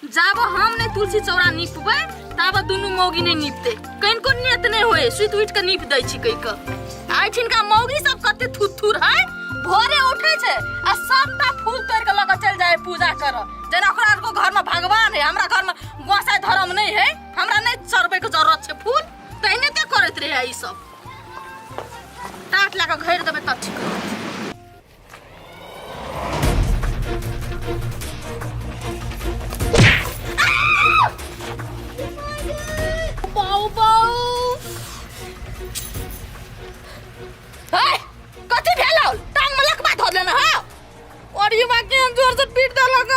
जाब हम नहीं तुलसी चौरा नीपबै ताब दुनू मौगी नहीं नीपते। कनिको नेत नहीं होए, सुति उठि के नीप दै छी कहि के। एहिठिनका मौगी सब कते थुथुर है, भोरे उठै छै आ सबटा फूल तोड़ि के लऽ के चलि जाइ पूजा करऽ, जेना ओकरा आरके घर में भगवान है, हमरा घर में गोसाई धर्म नहीं है, हमरा नहीं चढ़बै के जरूरत छै फूल, तहिने ते करैत रहे ई सब। टाट लए के घेर देबै तब ठीक रहत। बाऊ बाऊ हे, कथी भेल हौ? टांग में लकवा धर लेने हौ। और ये बाकी हम जोर से पीट देलक।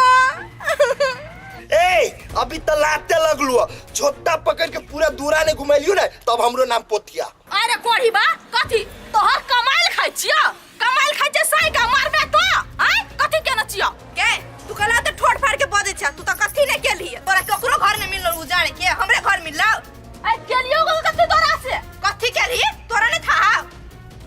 ए अभी तो लाते लगलू, छोटा पकड़ के पूरा दूरा ने घुमेलियो ने, तब हमरो नाम पोथिया। अरे कोढ़ी बा, कथी तोहर कमाइल खाइ छियो? कमाइल खाइ छै साई का मारबे तो आय कथी केने छियो? के तू कहला त ठोड़ फाड़ के बजै छ, तू त कथी ने केलही? तोरा ककरो घर ने मिलल उजाड़े के, हमरे घर मिलल। आय केलियो गो कथी तोरा से? कथी केलही तोरा ने था?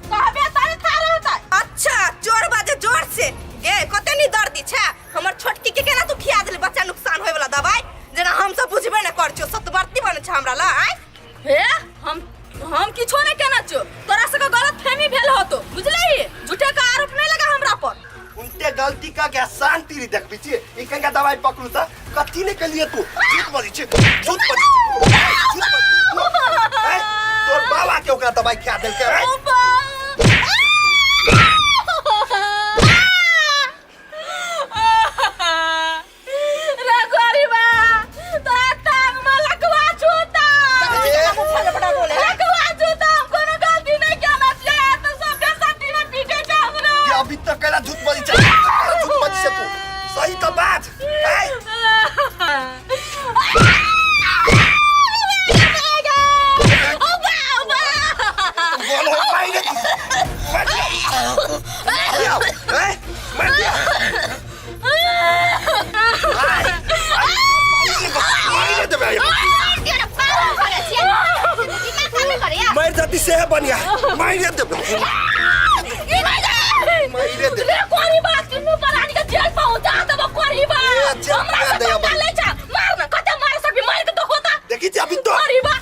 कहबे तारे था रहता। अच्छा जोर बाजे जोर से। गे कते नी दर्दी छे हमर छोटकी के, केना तू खिया देली बच्चा नुकसान होय वाला दवाई, जेना हम सब बुझबे ने कर छियो, सतवर्ती बने छ हमरा ला। आय हे हम किछो नहीं केना छियो, तोरा सबके गलत फहमी भेल होतो, बुझलही? झूठे का आरोप नहीं लगा हमरा पर। उनते गलती का क्या शांति री देखबी छी, ई कंगा दवाई पकड़ू त कथी ने केलिए तू? झूठ बजै छी, झूठ बजै छी, झूठ बजै छी। ए, तोर बाबा के ओकरा दवाई खिया देलकै। ए? रे गरीबा, तोरा टांग में लकवा छूता। लकवा छूता, हम कोनो गलती नहीं केने छियै, तो सब बेसती में पीटे छै हमरा। ये अभी तक केला झूठ बजै छै, झूठ बजै छै तू सही त बात। ए बोलो माइने मार दिया, ए मार दिया। आय, आय, माइने देबै। मार जाती से है बढ़िया, माइने देबै, माइने देबै। रे कोरी बा, तीनू प्राणी के जेल पहुंचा देबो कोरी बा। ए, जेल हमरा से पहुंचा देबो। पंगा ले जा, मार ना, कते मार सकबी, मार के देखो ता। देखी छी अभी तो। कोरी बा।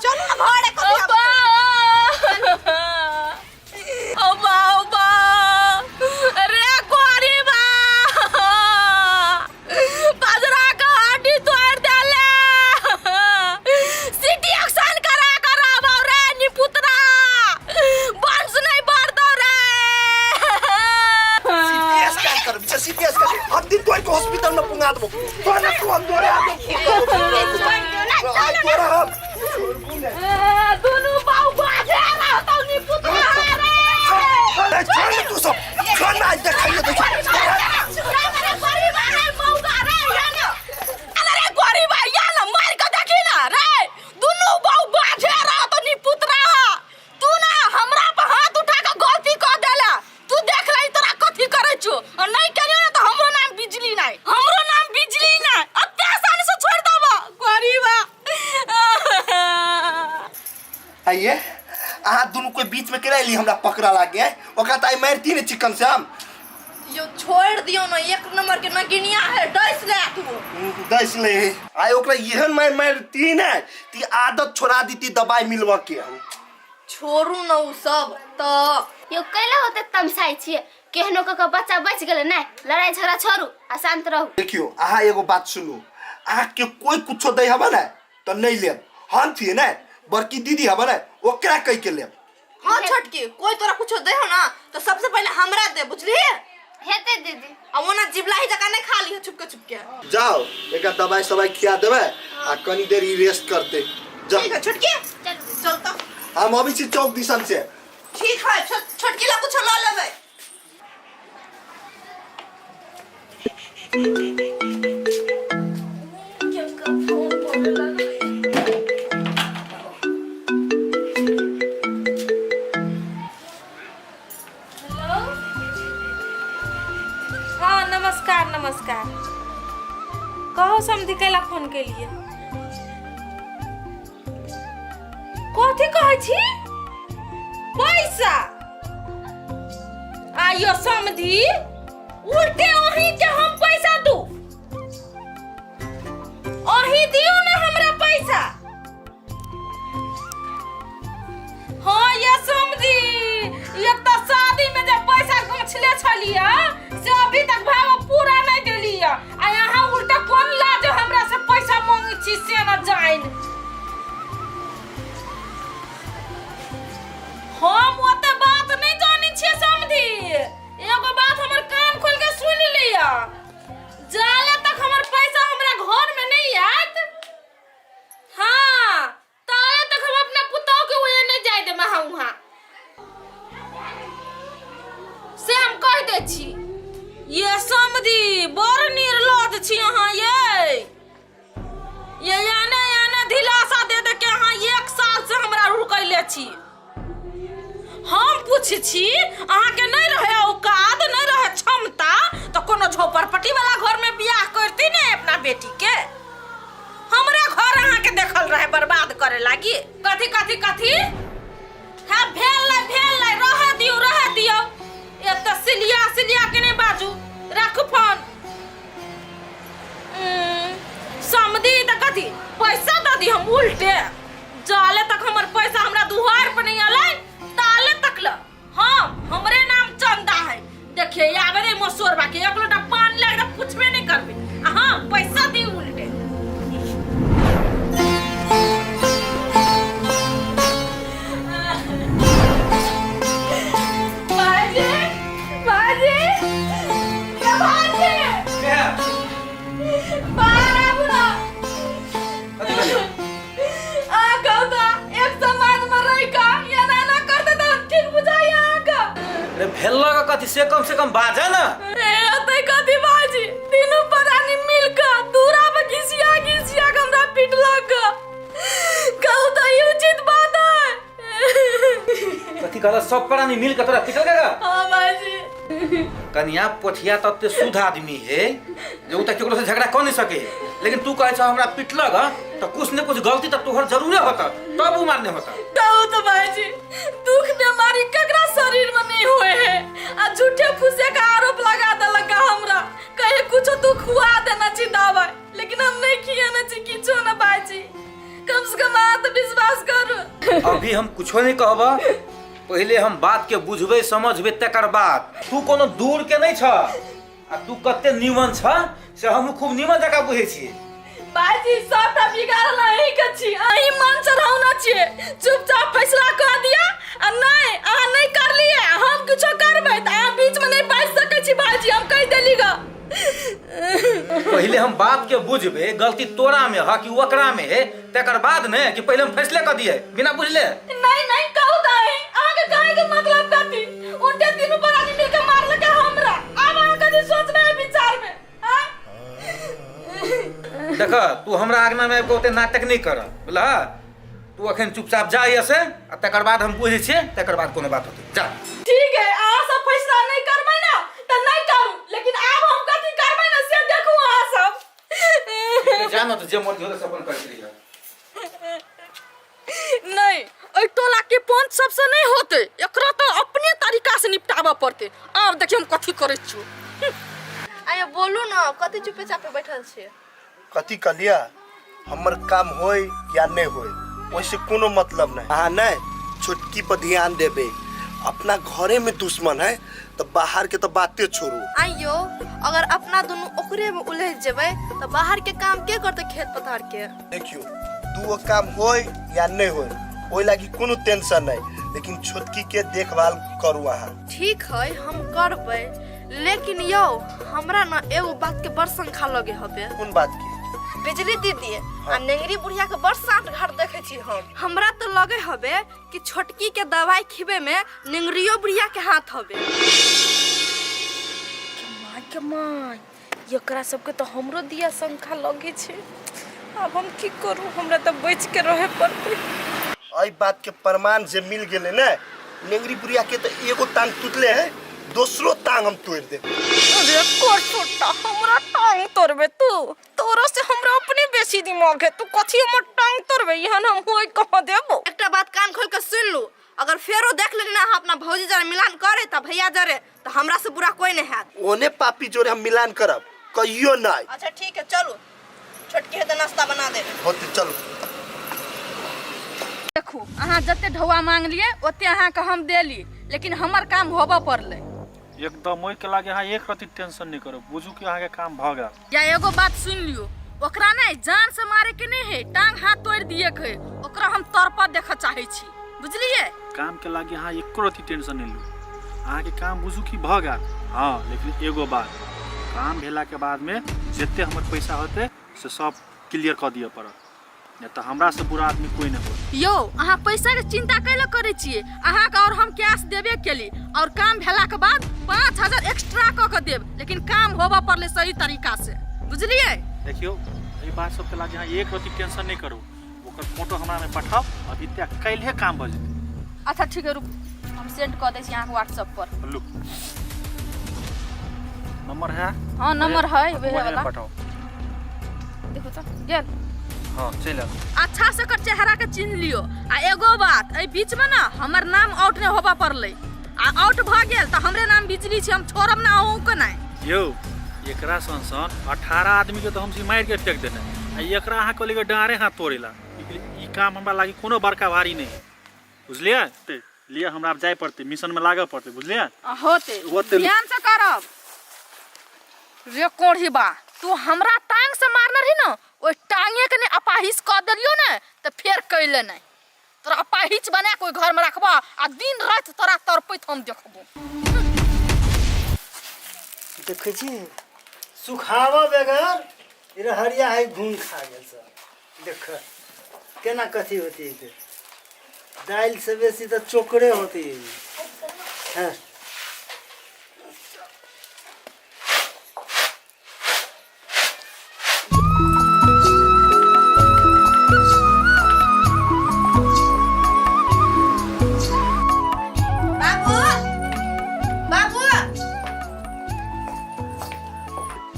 चलू ना घरे कथी आब। ओबा ओबा रे कोरी बा, बजरा के हड्डी तोड़ देले, सिटी एक्शन करा कराबो रे निपुतरा, वंश नहीं बढ़ दो रे। सीटी स्कैन कर, सीटी स्कैन हड्डी तोड़ के हॉस्पिटल में पुंगा देबो तोरा, तू हम तोरे आदमी आज तोरा हम दुनू बाऊ बाजे रहतौ निपुतरा रे। ए, छोड़ तू सब, छोड़ ना, आज देखाइए देखी। अरे गरीब रे मौगा रे, या ना, अरे गरीब या ना, मार के देखी ना रे, दुनू बाऊ बाजे रहतौ निपुतरा। तू ना हमरा पर हाथ उठा के गलती कर देला, तू देख रही तोरा कथी करै छौ, और नहीं करियो ना तो हमरो नाम बिजली नहीं, हमरो नाम बिजली नहीं, अत्ते आसानी से छोड़ देबो गरीबा। आइए अहाँ दुनू कोई बीच में केना एली हमरा पकड़ा लागे? ओकरा त आइ मारती ने चिकन से हम। यो छोड़ दियो ना, एक नंबर के नगिनिया है, डस ले तू। दस ले आइ ओकरा एहन मार मारती ने ती आदत छोड़ा दीती दवाई मिलवा के हम। छोड़ू ना उ सब त। यो कैला होते तमसाइ छियै? केहनो कऽ कऽ बच्चा बचि गेलै नहि, लड़ाइ झगड़ा छोड़ू आ शांत रहू। देखियो अहाँ एगो बात सुनू, अहाँ के कोई कुछो दै हबे ने त नहीं लेब, हम थिए ने बड़की दीदी हबे ने ओकरा कह के लेब। हाँ छोटकी, कोई तोरा कुछो दे हो ना तो सबसे पहले हमरा दे, बुझली? हेते दीदी। आ ओना जिबलाही जकाँ नहीं खा लिहो छुपके छुपके। जाओ एक दवाई सवाई खिया देबै आ कनी देर ई रेस्ट करते जाओ। ठीक है छोटकी, चल चल तो हम अबै छी चौक दिसन से। ठीक है, छोटकी ला कुछो ल लेबै। हेलो, हाँ नमस्कार। नमस्कार, कहो समझी कैला फोन के लिए? कथी कहै छी? पैसा? यो समधी उल्टे अहीं के हम पैसा दू अहीं दियो ना हमरा पैसा हाँ ये समझी ये तो शादी में जब पैसा गछले छलिया से अभी तक भाव पूरा नहीं देलिया आ यहाँ उल्टा कौन लाज हमरा से पैसा मांगे छी से न जाइन हम ओते बात नहीं जानी छियै समझी एगो बात हमर कान खोल के सुन लिया जाले तक हमर पैसा हमरा घर में नहीं आयत हाँ ताले तक हम अपना पुतोह के ओए नहीं जाय देबै हम वहाँ से हम कह दै छी ये समधी बड़ निर्लज छी अहाँ ये ये याने याने दिलासा दे दे के अहाँ एक साल से हमरा रुकैले छी हम पूछै छी अहाँके नहि रहे औकात नहि रहे क्षमता तऽ कोनो झोपड़पट्टी वाला घर में बियाह करती ने अपना बेटी के हमरे घर अहाँके देखल रहे बर्बाद करे लागी कथी कथी कथी हाँ भेल नहि भेल नहि रहऽ दियौ रहऽ दियौ एतऽ सिलिया सिलिया के नहि बाजू राखू फोन समधी तऽ कथी पैसा दऽ दी हम उल्टे जाले तक हमर पैसा हमरा दुआर पर नहीं अलै ताले तक ल हाँ हमरे नाम चंदा है देखिए आबे रे मसोरबा के एक लोटा पानी लागे त पूछबे नहीं करबे आ हाँ पैसा दी उल्टे भाईजी भाईजी ये भाईजी बाहर आबू ना आ कहू तऽ एक समाज में रहि कऽ एना एना करतै तऽ ठीक बुझाइए अहाँके अरे भेल का कथी से कम से कम बाजा ना ए अतै कथी बाजी तीनू प्राणी मिल कऽ दूरा पर घिसिया घिसिया कऽ हमरा पिटलक कहू तऽ ई उचित बात है कथी कहला सब प्राणी मिल के तोरा पिटल का हाँ भाईजी कनिया पोठिया त ओते शुद्ध आदमी है जे उ त केकरो से झगड़ा कर नहीं सके लेकिन तू कहे छ हमरा पिटलक ह त कुछ ने कुछ गलती त तोहर जरूरे होता तब उ मारने होता कहू तो भाईजी दुख बीमारी ककरा शरीर में नहीं हुए है आ झूठे फूसे का आरोप लगा देलक हमरा कहे कुछ तू खुआ देना छी दवाई लेकिन हम नहीं खियाना छी किछो ना भाईजी कम से कम अहाँ तो विश्वास करू अभी हम कुछो नहीं कहबा पहिले हम बात के बुझबै समझबै तकर बाद तू कोनो दूर के नहीं छ आ तू कते नीमन छ से हमहूँ खूब नीमन जकाँ बुझै छियै बाजी सबटा बिगाड़ल अहीं के छी अहीं मन चढ़ौना छियै चुपचाप फैसला कऽ दिअ आ नहि अहाँ नहि करलियै हम किछो करबै तऽ अहाँ बीचमे नहि बाजि सकै छी भाईजी हम कहि देली गऽ पहिले हम बात के बुझबै गलती तोरा में ह कि ओकरा में है तकर बाद ने कि पहिले हम फैसले कऽ दिए बिना बुझले नहीं नहीं कहू तऽ अहीं अहाँके कहै के मतलब कथी उनके तीनू प्राणी मिलके मारलकै हमरा आब अहाँ कथी सोचबै एहि विचार में आँय? देख तू हमरा आगना में आबि कऽ ओते नाटक नहि कर बुझलह तू अखन चुपचाप जा एहिसँ आ तकर बाद हम बुझै छियै तकर बाद कोनो बात होतै जा ठीक है अहाँ सब फैसला नहीं करबै ना तऽ नहीं करू लेकिन आब हम कथी करबै ना से देखू अहाँ सब जा न तऽ जे मर्जी होतै से अपन करैत रहिहे नहीं एहि टोला के पंच सबसे नहीं होते एकरा तो अपने तरीका से निपटाबऽ पड़ते आब देखियो हम कथी करै छियो आया बोलू ना कथी चुपे चापे बैठल छियै कथी कहलियै हमर काम होय या नहीं होय ओहिसे कोनो मतलब नहीं अहाँ नहीं छोटकी पर ध्यान देबे अपना घरे में दुश्मन है तो बाहर के तो बाते छोड़ू आइयो अगर अपना दुनू ओकरे में उलझ जेबै तऽ बाहर के काम के करतै खेत पथार के देखियो दूगो काम होय या नहीं होय ओहि लागी कोनो टेंशन नहीं लेकिन छोटकी के देखभाल करू अहाँ ठीक है हम करबै लेकिन यौ हमरा ना एगो बात के बड़ शंका लगे हबे कोन बात के बिजली दीदी आ नेंगरी बुढ़िया के बड़ साँठ घाट देखे छी हम हमरा तो लगे हबे कि छोटकी के दवाई खिबे में नेंगरियो बुढ़िया के हाथ हबे माय के माय एकरा सबके तऽ हमरो दिया शंखा लगे छै आब हम की करू हमरा तऽ बचि के रहे पड़तै एहि बात के प्रमाण जे मिल गेलै ने नेंगरी बुढ़िया के तो एगो टांग टूटले है दोसरो टांग हम तोड़ देब अरे कर छोटा हमरा टांग तोड़बे तू तोरा से हमरा अपने बेसी दिमाग है तू कथी हमर टांग तोड़बे एहन हम होय कहाँ देबो एकटा बात कान खोल के सुन लू अगर फेरो देख लेली ना अहाँ अपना भौजी जरे मिलान करे त भैया जरे, त हमरा से बुरा कोई नहीं हैत। ओने पापी जोरे हम मिलान करब कहियो नहीं। अच्छा ठीक है, चलू छोटकी है तो नाश्ता बना दे। होते चलू। देखू अहाँ जते ढौआ मांगलिए ओते अहाँके हम देली, लेकिन हमर काम होबऽ पड़लै। एकदम ओहिके लागे अहाँ एक रत्ती टेंशन नहीं करू, बुझू कि अहाँके काम भऽ गेल। या एगो बात सुन लियो, ओकरा नहीं जान से मारे के नहीं है, टांग हाथ तोड़ दिए के है, ओकरा हम तड़पा देखऽ चाहे छी, बुझलिए? काम के लागे अहाँ एको रत्ती टेंशन नहीं लू, अहाँके काम बुझू कि भऽ गेल। हाँ लेकिन एगो बात, काम भेला के बाद में जते हमर पैसा होते से सब क्लियर कऽ दिअ पड़त, नहीं तऽ हमरा से बुरा आदमी कोई नहीं होत। यौ अहाँ पैसा के चिंता कैला करै छियै? अहाँके और हम कैश देबे केली, और काम भेला के बाद 5000 एक्स्ट्रा कऽ के देब, लेकिन काम होबऽ पड़लै सही तरीका से, बुझलिए? देखियौ एहि बात सबके लागे अहाँ एक रत्ती टेंशन नहीं करू, ओकर फोटो हमरा में पठाउ, अभी तक काल्हे काम भऽ जेतै। अच्छा ठीक है, रुक हम सेंड कऽ दै छी अहाँके व्हाट्सएप पर। लू नंबर है? हाँ नंबर है वही वही वाला। पठाओ। देखो तो गेल। हाँ चलि आउ। अच्छा से कर चेहरा के चिन्ह लियो। आ एगो बात, एहि बीच में ना हमर नाम आउट नहीं होबऽ पड़लै, आ आउट भऽ गेल तऽ हमरे नाम बिजली छै, हम छोड़ब ना अहूँ के नहीं। यौ एकरा सन सन 18 आदमी के तो हम मारि के फेंक देने, आ एकरा अहाँ कहलियै डाँरे हाथ तोड़ेला, ई काम हमरा लागी कोनो बड़का भारी नहीं, बुझलियै? लिए हमरा आब जाय पड़तै, मिशन में लागऽ पड़तै, बुझलियै? होते होते। ध्यान से करब रे कोढ़ी बा, तू हमरा टांग से मारने रही ना, ओहि टांगे के ने अपाहिज कऽ देलियो ने तऽ फेर कैले नहीं, तोरा अपाहिज बना के ओहि घर में रखबा आ दिन राति तोरा तड़पैत हम देखबो। देखै छी सुखाबऽ बगैर रहरिया है घुन खा गेल सब। देख केना कथी होती है, दालि से बेसी तऽ चोकरे होती है। हाँ बाबू, बाबू।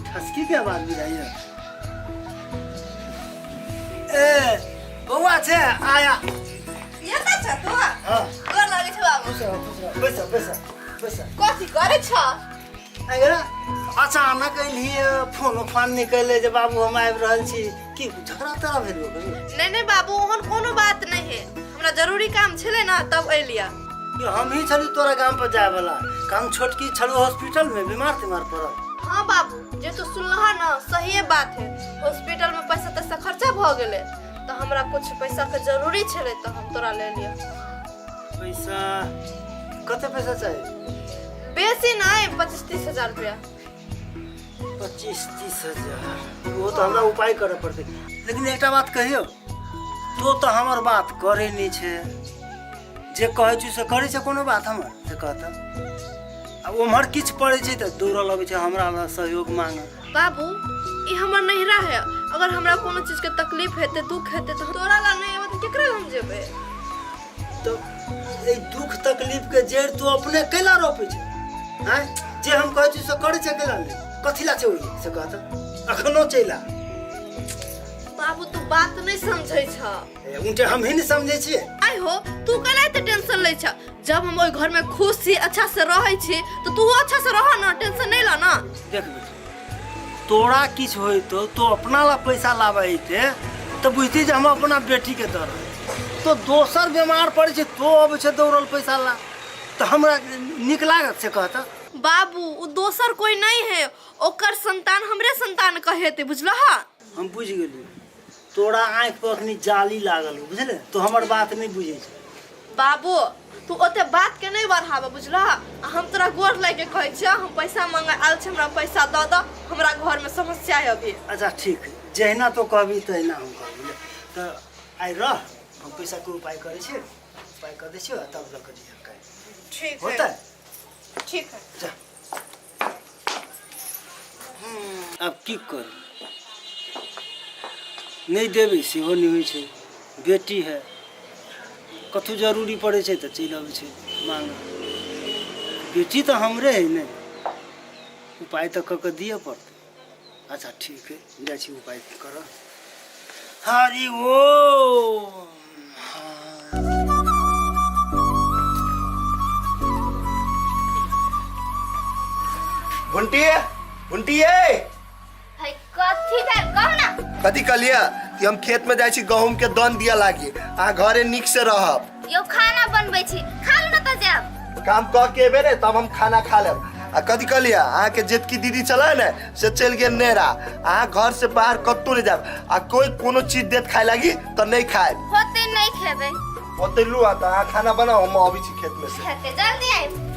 ठसकी के आवाज भी आई है। ए बौआ छे आया। ये त छ तू? हाँ। गोर लागै छ बाबू। खुश रहो, खुश रहो। बैस, बैस, बैस। कथी करै छ? अगर अचानक अइली फोनो फान नहीं कैले जे बाबू हम आबि रहल छी, की झगड़ा तगड़ा भेल कभी? नहीं नहीं बाबू, ओहन कोनो बात नहीं है, हमरा जरूरी काम छले ना तब अइलिया। हम ही छलू तोरा गाम पर जाए वाला, काम छोटकी छलू हॉस्पिटल में बीमार तीमार पड़ल। हाँ बाबू, जे तू सुनलहा ना सही बात है, हॉस्पिटल में पैसा तैसा खर्चा भ गेले तो हमरा कुछ पैसा के जरूरी छले तो हम तोरा ले लिया। पैसा कते पैसा चाहिए? बेसी नहीं, 25-30 हजार रुपया। 25-30 हजार वो तो हमरा उपाय करे पड़ते। लेकिन एकटा बात कहियो, तो तो हमर बात करे नहीं छे, जे कहै छी से करे छे, कोनो बात हमर से कहता। अब उम्हर किछु पड़ै छै तऽ दौड़ल अबै छै हमरा लग सहयोग मांगे। बाबू ई हमर नहिरा है, अगर हमरा कोनो चीज के तकलीफ हेतै दुख हेतै तऽ तोरा लग नहीं अबै तऽ केकरा लग हम जेबै? तो एहि दुख तकलीफ के जड़ि तू अपने कैला रोपै छै? आँय, जे हम कहै छी से करै छै कैला नहि? कथी ला छै ओहि से कहता अखनो चलि आ। बाबू तू बात नहीं समझै छ। उनटे हम ही नहीं समझै छियै। आइ हो, तू कैला एते टेंशन लै छ? जब हम ओहि घर में खुश छी अच्छा से रहै छी तो तू अच्छा से रह ना, टेंशन नहीं ल ना। देख बेटी, तोरा किछु होइतो तो अपना ला पैसा लाबै ते तो बुझती जे हम अपना बेटी के दर, तो दोसर बीमार पड़ै छै तो अबै छै दौड़ल पैसा ला, तो हमरा नीक लागत से कहता? बाबू उ दोसर कोई नहीं है, ओकर संतान हमरे संतान कहेते, बुझलह? हम बुझि गेलियै, तोरा आँखि पर अखनी जाली लागल हो, बुझले? तो हमर बात नहीं बुझै छै। बाबू तू ओते बात के नहीं बढ़ाबे, बुझलह? आ हम तोरा गोर लागि के कहै छियह, हम पैसा मांगे आयल छी, हमरा पैसा दऽ दऽ, हमरा घर में समस्या है अभी। अच्छा ठीक है, जहिना तो कहबी तहिना हम कहबी। तऽ आइ रह, हम पैसा के उपाय करै छी, उपाय कऽ दै छियौ तब लऽ कऽ जइहे काल्हि। ठीक है। होतै? ठीक है। जा। आब की करू, नहि देबै सेहो नहि होइ छै, बेटी है, कतहु जरूरी पड़ै छै तऽ चलि अबै छै मांगऽ, बेटी तऽ हमरे है ने, उपाय तऽ कऽ कऽ दिअ पड़तै। अच्छा ठीक है, जाइ छी उपाय करऽ। हरि ओम। भुंटी भुंटी ए है कथी भेल कहू ना कथी कहलियै कि हम खेत में जाइ छी गहूम के दन दिया लागी अहाँ घरे नीक से रहब यौ खाना बनबै छी खा लू ना तऽ जायब काम कऽ के एबे ने तब हम खाना खा लेब आ कथी कहलियै अहाँके जेतकी दीदी छलै ने से चलि गेल नेरा अहाँ घर से बाहर कतहु नहि जायब आ कोई कोनो चीज देत खाय लागी तऽ नहि खायब होते नहीं खेबै ओते लू आ तऽ अहाँ खाना बनाउ हम अबै छी खेत में से हेतै जल्दी आबि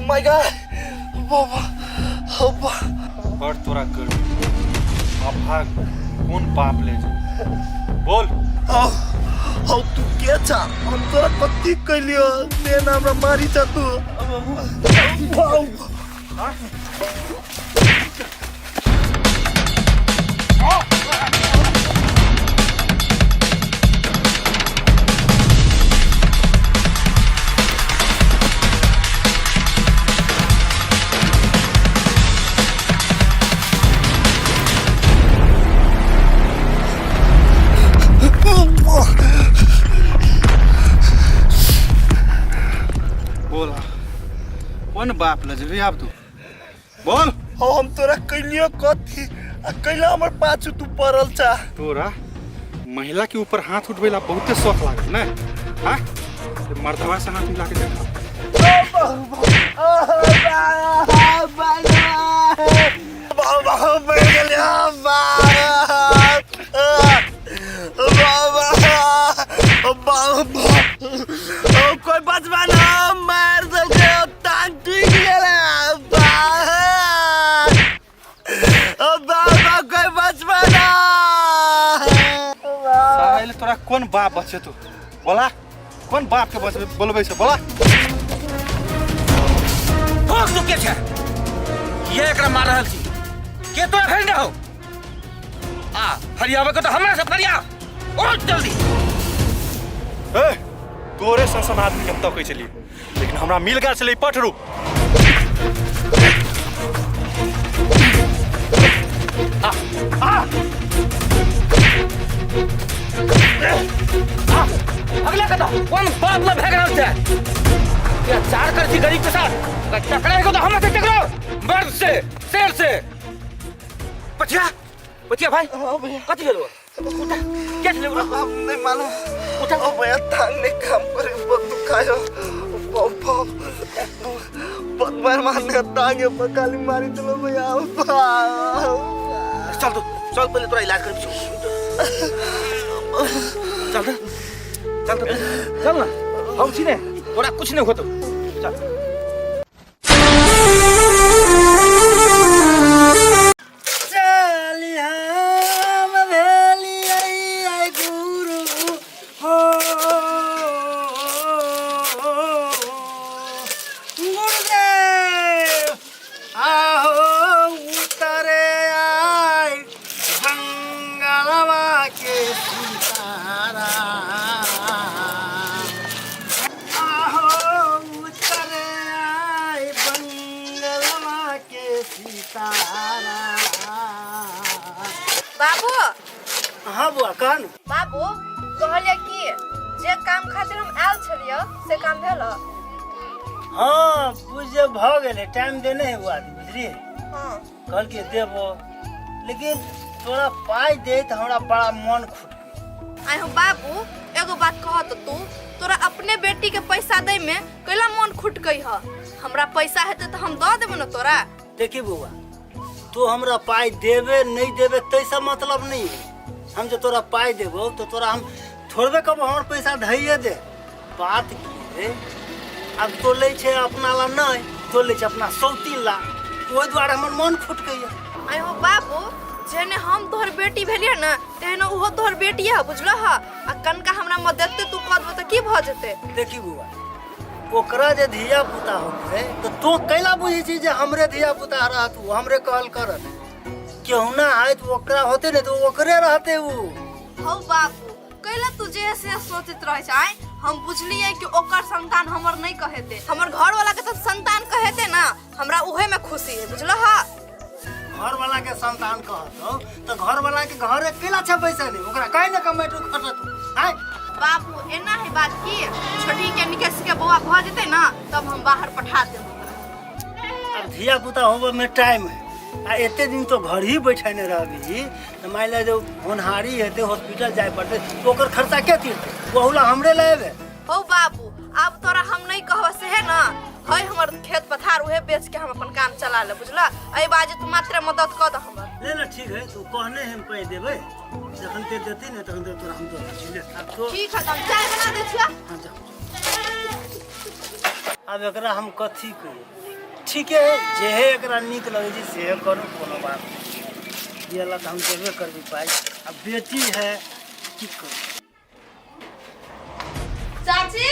My God! बाबा अब्बा बड़ तोरा गर्मी अभाग कोन बाप ले जे बोल हौ हौ तू के छा हम तोरा कथी कैलियो से ना हमरा मारी छा तू वाउ बोल कोन बाप ले जेबी आब तू बोल हौ हम तोरा कैलियो कथी आ कैला हमर पाछू तू पड़ल छा तोरा महिला के ऊपर हाथ उठबै ला बहुते शौक लागल ने हाँ ते मर्दवा से हाथ मिला के देखा कोई बचवा ना मार देलकै टांग टूटि गेलै बाबा कोई बचवा ना साले तोरा कोन बाप बचे तू बोला कोन बाप के बचबे बोलबै से बोला भोग तू के छै ये एकरा मार रहल छी के तोरा भेज हो आ फरियावे के तो हमरा से फरिया और जल्दी ए तोरे सन सन आदमी के हम तकै छलियै लेकिन हमरा मिल गेल छलै पठरू आ आ आ अगला कथा कोन बाप ला भाग रहल छै या चार कर छी गरीब के साथ अगर टकराएगो तो हमरा से टकराओ मर्द से शेर से पछिया पछिया भाई कथी भेलो उठा क्या छलै उठा नहीं मालूम उठा ओ भैया टांग नहीं काम करे बहुत दुखायो बहुत बहुत मार मारने टांग पर काली मारी चलो भैया चल तू चल पहले तोरा इलाज कर चल त चल त चल ना हम छी ने तोरा कुछ नहीं होतो चल चलिहाम भेलियै गुरु हो गुरुदेव आहो उतरे आय बंगलवा के सितारा आहो उतरे आय बंगलवा के सितारा बाबू हाँ बुआ कह न बाबू कहलियै कि जे काम खातिर हम आयल छलियै से काम भेल हाँ बुझ भऽ गेलै टाइम देने है वो आदमी बुझलियै हाँ कहलकै देबो लेकिन तोरा पाइ दे तऽ हमरा बड़ा मन खुट गेल आइ हो बाबू एगो बात कह तो तू तोरा अपने बेटी के पैसा दै में कैला मन खुटकै ह हमरा पैसा हेतै तऽ हम दऽ देबो ने तोरा देखी बौआ तू हमरा पाइ देबे नहीं देबे तैसा मतलब नहीं है हम जो तोरा पाइ देबो तो तोरा हम थोड़बे कबो हमर पैसा धैये दे बात की है आब तो लै छै अपना ला नहीं तो लै छै अपना सौतीन ला ओहि दुआरे हमर मन खुटकैया आइ हो बाबू जेहने हम तोहर बेटी भेलियै ने तेहने ओहो तोहर बेटी है बुझलह आ कनका हमरा मदद तू कऽ देबो तऽ की भऽ जेतै देखी बौआ ओकरा जे धिया पुता होतै तऽ तोँ कैला बुझै छी जे हमरे धिया पुता रहत ओ हमरे कहल करत केहुना हैत ओकरा होतै ने तऽ ओकरे रहतै ओ हौ बाबू कैला तू जे से सोचैत रहै छै आँय हम बुझलियै कि ओकर संतान हमर नहि कहेतै हमर घरवाला के तऽ संतान कहेतै ना हमरा उहे में खुशी है बुझलह घरवाला के संतान कहतौ तऽ घरवाला के घरे कैला छै पैसा नहि ओकरा काहे ने कमेटू खटत आँय बाबू एना है बात की छोटी के निकेश के बौआ भऽ जेतै ना तब हम बाहर पठा देब ओकरा। अब धिया पुता होबे में टाइम है आ एते दिन तो घर ही बैठेने रहबी तऽ मान ले जे होनहारी हेतै हॉस्पिटल जाय पड़तै तऽ ओकर खर्चा के तीरतै ओहुला हमरे लए एबै हौ बाबू आब तोरा हम नहीं कहब से है ना है हमर खेत पथार उहे बेच के हम अपन काम चला ले बुझला एहि बाजे तू मात्र मदद कऽ दे हमर ले ले ठीक है तू कहने हम पाइ देबै जखन ते देती ने तखन ते तोरा हम दऽ दै छी ले आब तो ठीक है तब चाय बना दे छिया हाँ, जा। आब एकरा हम कथी कही ठीके है जेहे एकरा नीक लगै छै सेहे करू कोनो बात नहि दिअ ला तऽ हम देबे करबै पाइ आ बेटी है की करू चाची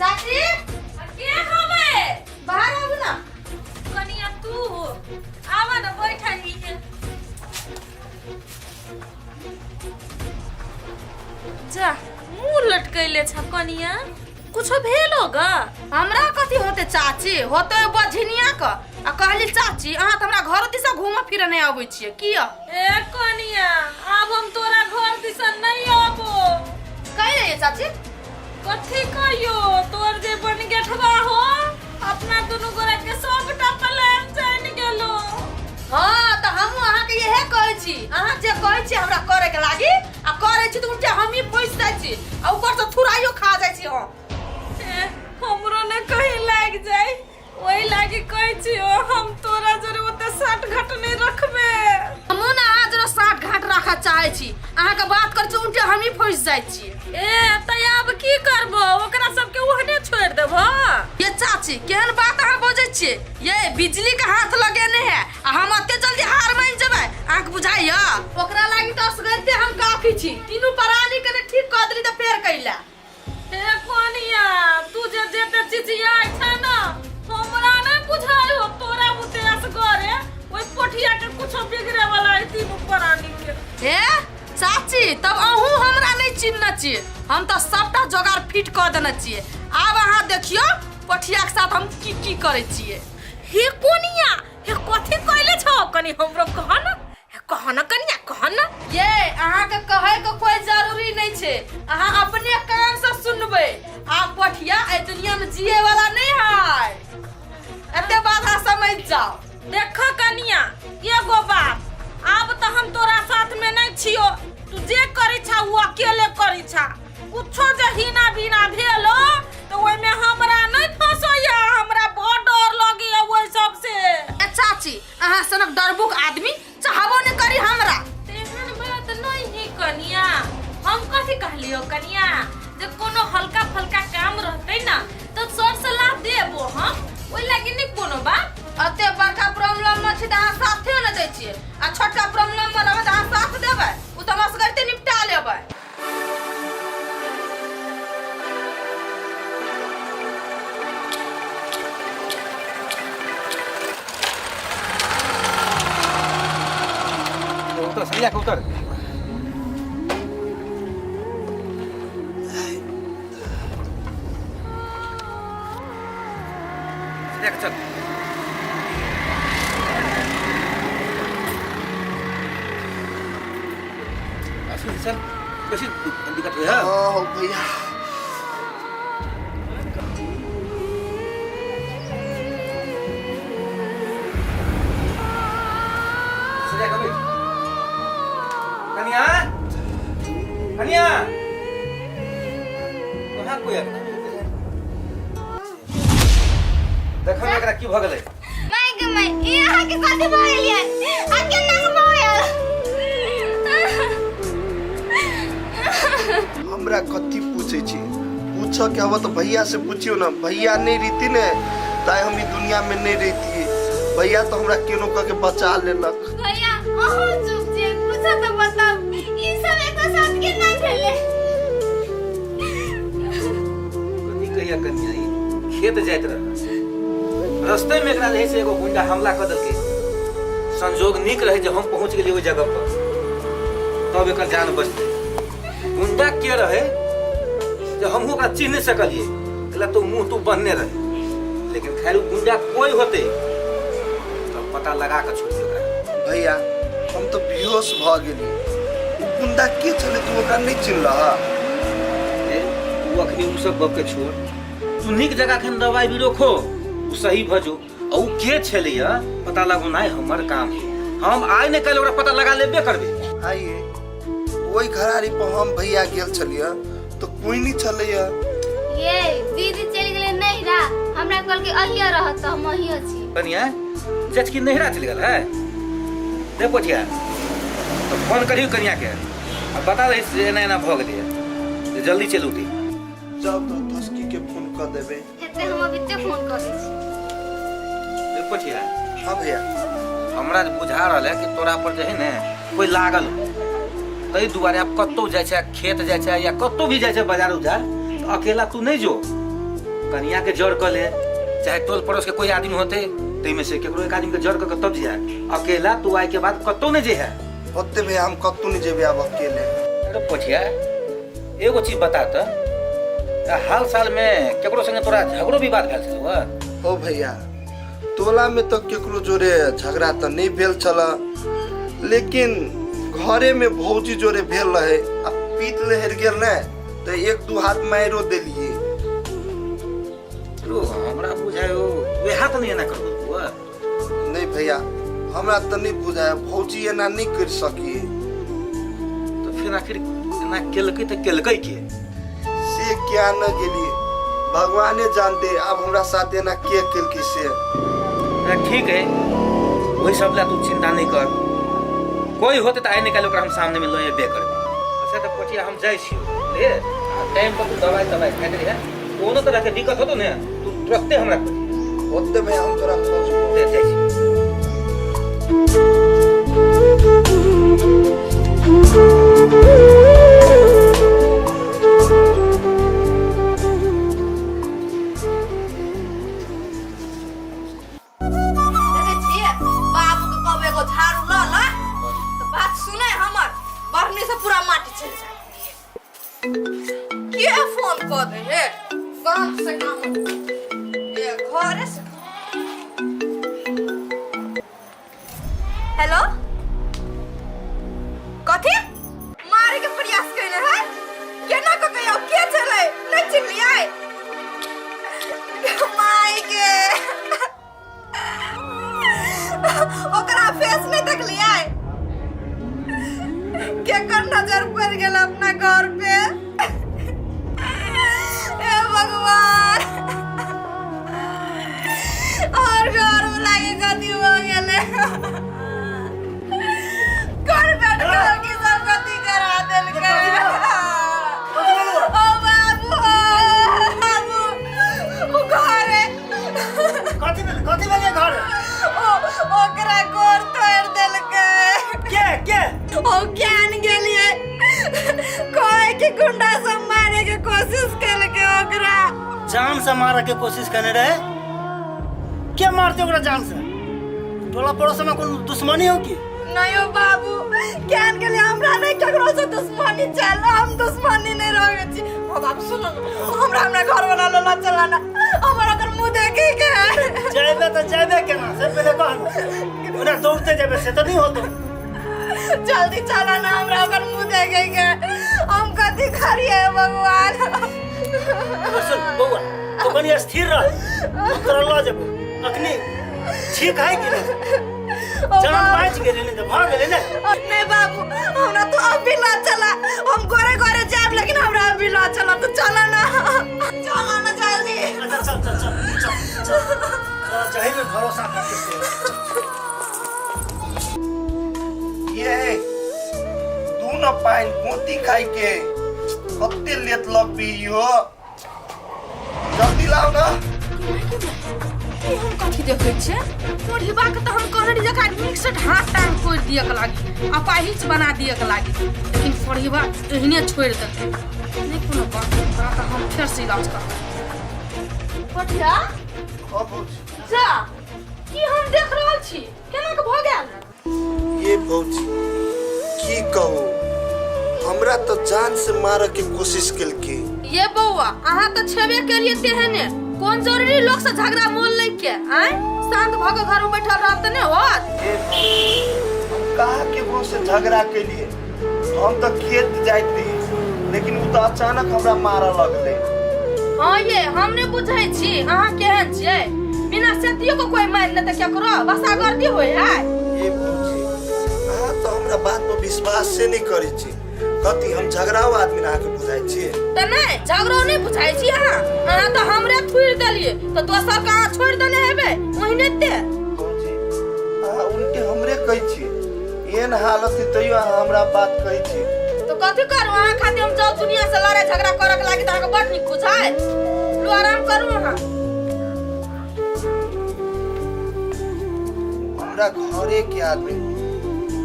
चाची के हवे बाहर आबू ना कनिया तू आवा ना बैठा ही जा मुंह लटकैले छ कनिया कुछो भेल होगा हमरा कथी होते चाची होते बझनिया क आ कहली चाची अहाँ तऽ हमरा घर दिशा घूमऽ फिरऽ नहि अबै छियै किया ए कनिया आब हम तोरा घर दिशा नहीं आबो कहि रहियै चाची कथी कहियो तोर जे बन गेठवा हो अपना दुनू गोरा के सबटा प्लान जान गेलो हाँ तऽ हमहूँ अहाँके इहे कहै छी अहाँ जे कहै छी हमरा करे के लागी आ करै छी तऽ उल्टे हमही फँसि जाइ छी आ ऊपरसँ थुराइयो खा जाइ छी हम ए, हमरो ने कहीं लाग जाए ओहि लागी कहै छियो हम तोरा जरे ओते साठ घाट नहीं रखबे हमहूँ ने अहाँ जरा साठ घाट राखऽ चाहै छी अहाँके बात करै छी उल्टे हमही फँसि जाइ छी ए त आब की करबो ओकरा सबके ओहने छोड़ि देबो ये चाची केहन बात अहाँ बजै छियै ये बिजली के हाथ लगेने है आ हम एते जल्दी हार मानि जेबै अहाँके बुझाइया ओकरा लागी तऽ असगरते हम काफी छी तीनू प्राणी के ने ठीक कऽ देली तऽ फेर कैला हे कोनिया तू जे जेते चिचियाइ छै ना हमरा नहि बुझाइ हो तोरा बुते असगरे ओहि पोठिया के कुछो बिगड़े वाला है तीनू प्राणी के हे चाची तब अहूँ हमरा नहि चिन्हने छियै हम तऽ सबटा जोगाड़ फिट कऽ देने छियै आब अहाँ देखियौ पोठियाके साथ हम की की करै छियै हे कोनिया हे कथी कहले छौ कनी हमरो कह न हे कह न कनिया कह न ये अहाँके कहै के कोई जरूरी नहीं छै अहाँ अपने कान से सुनबै आब पोठिया एहि दुनिया में जिए वाला नहीं है एते बात अहाँ समझ जाओ देख कनिया एगो बात आब तऽ हम तोरा साथ में नहीं छियो तू जे करै छा वो अकेले करै छा कुछो जे हिना बिना भेलो तऽ ओहिमे हमरा नहीं फंसैया हमरा बड़ डर लगैया ओहि सब से ए चाची अहाँ सनक डरबुक आदमी चाहबो नहीं करी हमरा तेहन बात नहीं है कनिया हम कथी कहलियो कनिया जे कोनो हल्का फल्का काम रहतै ना तऽ सर सलाह देबो हम ओहि लागी नहि कोनो बात एते बड़का प्रॉब्लम में छी तऽ अहाँ साथे ने दै छियै आ छोटका प्रॉब्लम में रहबै तऽ अहाँ साथ देबै ओ तऽ हम असगरते निपटा लेबै उतर सरिया के उतर सरिया के चल असली चल बेसी दिक्कत होय है हाँ भैया सरिया के बैठ कनिया कनिया कहाँ कोई आदमी देखो ना एकरा की भऽ गेलै माय गे माय ई अहाँ के कथी भऽ गेल ये आ केना के भऽ गेल हमरा कथी पूछै छी पूछऽ के हबऽ तऽ भैया से पूछियो ना भैया नहीं रहती ने ताई हम ई दुनिया में नहीं रहती भैया तो हमरा केनो कह के बचा लेलक भैया अहाँ चुप छियै कुछो तऽ बताउ ई सब एक साथ केना भेलै कथी कहियो कहिया कनिया ई खेत जाइत रहे, रस्ते में एकरा जे है से एगो गुंडा हमला कऽ देलकै। संजोग नीक रहे जे हम पहुंच गेलियै ओहि जगह पर, तब एकर जान बचतै। गुंडा के रहे जे हमहूँ ओकरा चिन्ह नहि सकलियै, कहलक तो मुंह तू बन्हने रहे। लेकिन खैर उ गुंडा कोई होते तो पता लगा के छोड़िए ओकरा। भैया हम तो बेहोश भऽ गेली। उ गुंडा के छलै तू ओकरा नहि चिन्हलह? ए, तू अखनी उ सब गप के छोड़, तू नीक जगह अखन दवाई भी रोखो, उ सही भऽ जो। आ उ के छलैया पता लगौनाइ हमर काम है, हम आइ ने काल्हि ओकरा पता लगा लेबे करबै। आइए ओहि घरारी पर हम भैया गेल छलियै तऽ कोई नहि छलैया। ये दीदी चलि गेलै नैहरा, हमरा कहलकै अहिए रहत तऽ हम अहिए छी। कनिया जचकी नैहरा चलि गेल है। दे पोठिया तो फोन करियो कनिया के आ बता दही से एना एना भऽ गेलैया जे जल्दी चलि उठी। जाउ तऽ धसकी के फोन कऽ देबै। हेतै हम अबिते फोन कऽ दै छी। दे पोठिया। हाँ भैया। हमरा जे बुझा रहल है कि तोरा पर जे है ने कोई लागल हो, ताहि दुआरे आब कतहु जाइ छै, खेत जाइ छै या कतहु भी जाइ छै बाजार उजार, तऽ अकेला तू नहि जो, कनिया के जर कऽ ले, चाहे टोल पड़ोस के कोई आदमी होते ताहिमे से केकरो एक आदमी के जर कऽ के तब जाए। अकेला तू आइ के बाद कतहु नहि जइहे। ओते भैया हम कतहु नहि जेबै आब अकेले। अरे पोठिया एगो चीज बता तऽ, हाल साल में केकरो संगे तोरा झगड़ो विवाद भेल छलौ? ओ भैया टोला में तो केकरो जोरे झगड़ा तऽ नहीं भेल छल, लेकिन घरे में भौजी जोरे भेल रहे। आ पीत लहर गेल ने तऽ एक दू हाथ मारियो देलिए। रो हमरा बुझायो वएह तऽ नहीं एना करबो तू। नहीं भैया हमरा तऽ नहीं बुझाय भौजी एना नहीं कर सकी। तो फिर आखिर एना केलकै तऽ केलकै के? से क्या न गेलिए भगवाने जानते अब हमरा साथ एना के केलकै से। ठीक है वही सब ला तू चिंता नहीं कर, कोई होते तो आइ निकाल ओकरा हम सामने में लए बे करबे। अच्छा तो पोठिया हम जाइ छी ले, आ टाइम पर तू दवाई तवाई खाइत रहिहे, कोनो तरह के दिक्कत होतो ने तू तुरंते हमरा खोज। ओते में हम तोरा खोजबो। ले जाइ छी। देखै छियै बाबू के कहबै एगो झाड़ू लऽ ल तऽ बात सुनै हमर, बढ़नी से पूरा माटी चलि जाय। के फोन कऽ दे हे काम से काम ए घरे से। हेलो कथी मारे के प्रयास केने है? केना कऽ कहियो के छलै नहीं चिन्हलियै? माय के ओकरा फेस नहीं देखलियै? केकर नजर पड़ गेल अपना घर पे? हे भगवान और घर वाला के गति हो गेलै। घर बैठ के की सब गति करा देलकै। ओ बाबू बाबू ओ घरे कथी भेल? कथी भेल घर? ओ ओकरा गोर तोड़ देलकै। के के? ओ ज्ञान गेलियै कहे कि गुंडा सब मारे के कोशिश केलकै ओकरा। जान से मारे के कोशिश करने रहे? के मारते ओकरा जान से? टोला पड़ोस में कोनो दुश्मनी हो की? नहीं हो बाबू ज्ञान के लिए हमरा नहीं केकरो से दुश्मनी चल, हम दुश्मनी नहीं रहे छी। ओ बाबू सुनो न, हमरा हमरा घर वाला लोला चलाना हमर अगर मुंह देखे के जाबे तो जाबे केना से पहले कह न, ओना दौड़ते जाबे से तो नहीं होतो। जल्दी चला ना हमरा अगर मुंह देखे के हम कथी करिए भगवान। सुन बउआ तो कनी स्थिर रह, हम तोरा ल जेबो। अखनी ठीक है कि नहीं? जान बच गेलै ने तऽ भऽ गेलै ने। नहीं बाबू हमरा तो अभी ना चला, हम गोरे गोरे जाब लेकिन हमरा अभी ना चला, तो चला ना चला ना जल्दी। अच्छा चल चल चल चल चल तोरा जही में भरोसा करके से। ये तू न पाइन गोती खाई के कते लेत लगबी हो, जल्दी लाओ ना। ई हम कथी देखै छियै? कोढ़िबा के तऽ हम कहने रही जकरा नीक से हाथ टांग तोड़ि दिअ के लागी, अपाहिज बना दिअ के लागी, लेकिन कोढ़िबा एहने छोड़ि देलकै। नहि कोनो बात, ओकरा तऽ हम फेर से इलाज करबै। पटिया हाँ भौजी। जा की हम देख रहल छी केना के भऽ गेल? ये भौजी की कहू, हमरा तो जान से मारे के कोशिश केलके। ये बौआ अहाँ तऽ छेबे केलिए तेहने, कोन जरूरी लोग से झगड़ा मोल लै के? आँय शांत भऽ के घर में बैठल रहब तऽ नहि होत। ये भौजी हम कहा केकरो से झगड़ा केलिए, हम तो खेत जाइत रही लेकिन उ तो अचानक हमरा मारऽ लगले। हाँ ये हम नहीं बुझै छी अहाँ केहन छियै, बिना सेतियो को कोई मारि लेतै केकरो, बसागर्दी होय है। ये भौजी अहाँ तो हमरा बात पर विश्वास से नहीं करै छी, कथी हम झगड़ाओ आदमी अहाँके बुझाइ छियै? तऽ नहि झगड़ो नहि बुझाइ छी अहाँ, अहाँ तऽ हमरे थुरि देलियै तऽ दोसर के अहाँ छोड़ि देने हेबै ओहिने ते। भौजी अहाँ उल्टे हमरे कहै छियै, एहन हालत है तैयो अहाँ हमरा बात कहै छियै। तो कथी करू अहाँ खातिर हम जाउ दुनिया से लड़ाई झगड़ा करऽ के लागी तऽ अहाँके बड़ नीक बुझाय। लू आराम करू अहाँ। हमरा घरे के आदमी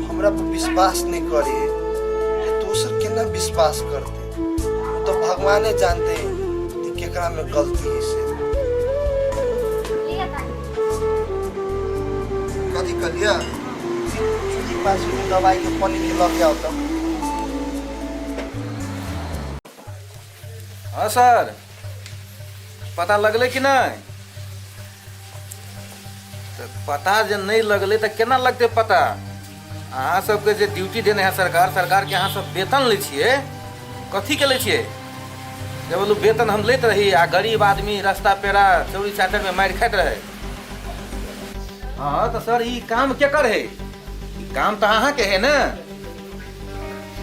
हमरा पर विश्वास नहीं करे है, दोसर केना विश्वास करते? वो तो भगवाने जानते हैं कि केकरा में गलती है। से कथी कहलिए? चूल्ही पास में दवाई के पानी के लऽ के आओ तब। हाँ सर पता लगलै कि नहि? तऽ पता जे नहि लगलै तऽ केना लगतै पता? अहाँ सबके जे ड्यूटी देने है सरकार, सरकार के अहाँ सब वेतन लै छियै, कथी के लै छियै? जे बोलू वेतन हम लैत रही आ गरीब आदमी रास्ता पेड़ा चौरी चाचर में मारि खाइत रहे। हाँ तऽ सर ई काम केकर है? ई काम तऽ अहाँके है ने।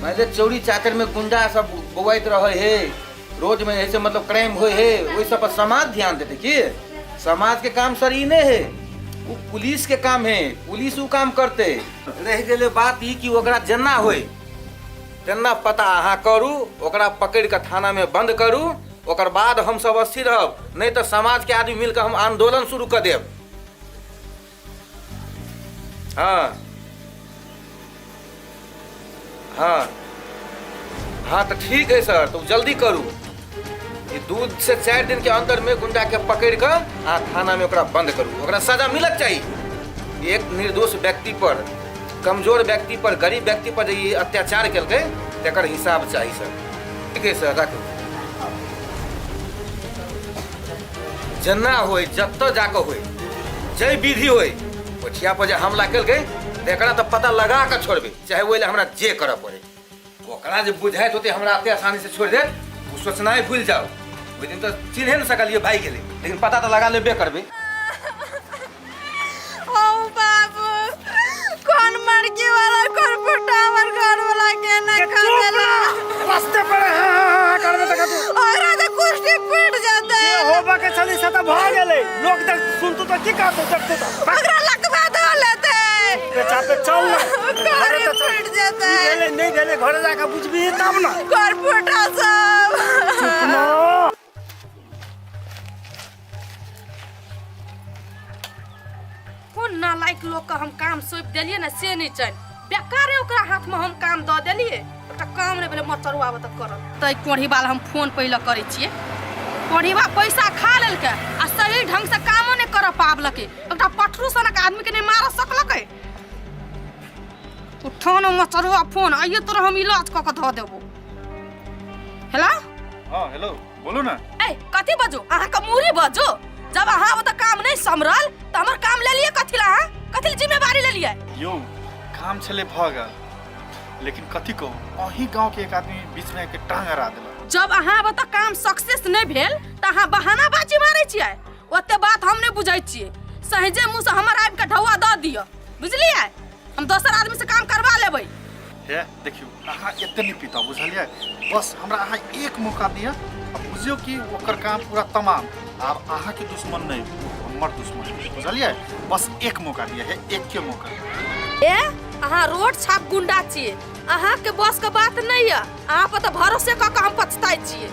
मानि लिअ चौरी चाचर में गुंडा सब बौआइत रहै है, रोड में ऐसे मतलब क्राइम होए है, ओहि सब पर समाज ध्यान देते की? समाज के काम सर ई नहीं है, वो पुलिस के काम है, पुलिस वो काम करते। रह गेलै बात ई कि ओकरा जेना होए तेना पता अहाँ करू, ओकरा पकड़ि कऽ थाना में बंद करू, ओकर बाद हम सब अस्थिर रहब, नहीं तऽ समाज के आदमी मिलकर हम आंदोलन शुरू कऽ देब। हाँ हाँ हाँ तो ठीक है सर, तो जल्दी करू। ई 2 से 4 दिन के अंदर में गुंडा के पकड़ कर आ थाना में ओकरा बंद करू, ओकरा सजा मिलक चाहिए। एक निर्दोष व्यक्ति पर, कमजोर व्यक्ति पर, गरीब व्यक्ति पर जे ई अत्याचार केलकै तकर हिसाब चाही सर। ठीक है सर, राखू। जेना होय, जतऽ जाकऽ होय, जै विधि होय, कोठिया पर जे हमला केलकै तकरा तऽ पता लगा कऽ छोड़बै, चाहे ओहि लए हमरा जे करऽ पड़े। ओकरा जे बुझाइत होतै हमरा एते आसानी से छोड़ि देत, ओ सोचनाइ भूलि जाउ। ओहि दिन तऽ चिन्हे नहि सकलियै, भागि गेलै, लेकिन पता तऽ लगा लेबे करबै। ओ बाबू कौन मड़की वाला कौन फुटा हमर घर वाला के ना के चुप खावेला ना रास्ते पर हाँ हाँ हाँ करबे तऽ कतौ ओकरा तो कुर्सी फूट जाता जे है। होबा के छली से तऽ भऽ गेलै, लोक देख सुनतु तऽ की कहतौ, देखतौ तऽ ओकरा लकवा धो लेते। चुपे चापे चल ना, घरे घर तऽ चल। फूट जाता की है। भेलै नहि भेलै घरे जाके बुझबही तब ना। घर फूटा सब। चुप ना। कोन नालायक लोक के हम काम सौंपि देलियै ने से नहि चल, बेकारे ओकरा हाथ में हम काम दऽ देलियै, एकटा काम नहि भेलै। मचरुआ तऽ करत तऽ कोढ़ीबा लए हम फोन पहिले करै छियै। कोढ़ीबा पैसा खा लेलकै आ सही ढंग से कामो नहि करऽ पाबलकै, एकटा पठरू सनक आदमी के नहि मारऽ सकलकै। उठो न मचरुआ फोन, आइए तोरा हम इलाज कऽ के धऽ देबो। हेलो। हाँ हेलो बोलू ना। ए कथी बजू, अहाँ के मूरी बजू? जब अहाँ ओतऽ काम नहीं सम्हरल तऽ हमर काम ले लिए कथी ला? अहाँ कथी ला जिम्मेवारी ले लिए? यौ काम छलै भऽ गेल, लेकिन कथी कहू अहीं गांव के एक आदमी बीच में आके टांग अड़ा देलक। जब अहाँ ओतऽ काम सक्सेस नहीं भेल तऽ अहाँ बहानाबाजी मारै छियै, ओते बात हम नहीं बुझै छियै। सहजे मुँह से हमर आबि के ढौआ दऽ दिअ, बुझलियै? हम दोसर आदमी से काम करवा लेबै। हे देखियौ अहाँ एते नहि पीता, बुझलियै? बस हमरा अहाँ एक मौका दिअ आ बुझियौ कि ओकर काम पूरा तमाम। आब अहाँके दुश्मन नहि, हमर दुश्मन, बुझलियै? बस एक मौका दिअ, हे एके मौका। ए अहाँ रोड छाप गुंडा छियै, अहाँके बस के बात नहीं है, अहाँ पर तऽ भरोसे कऽ के हम पछताइ छियै।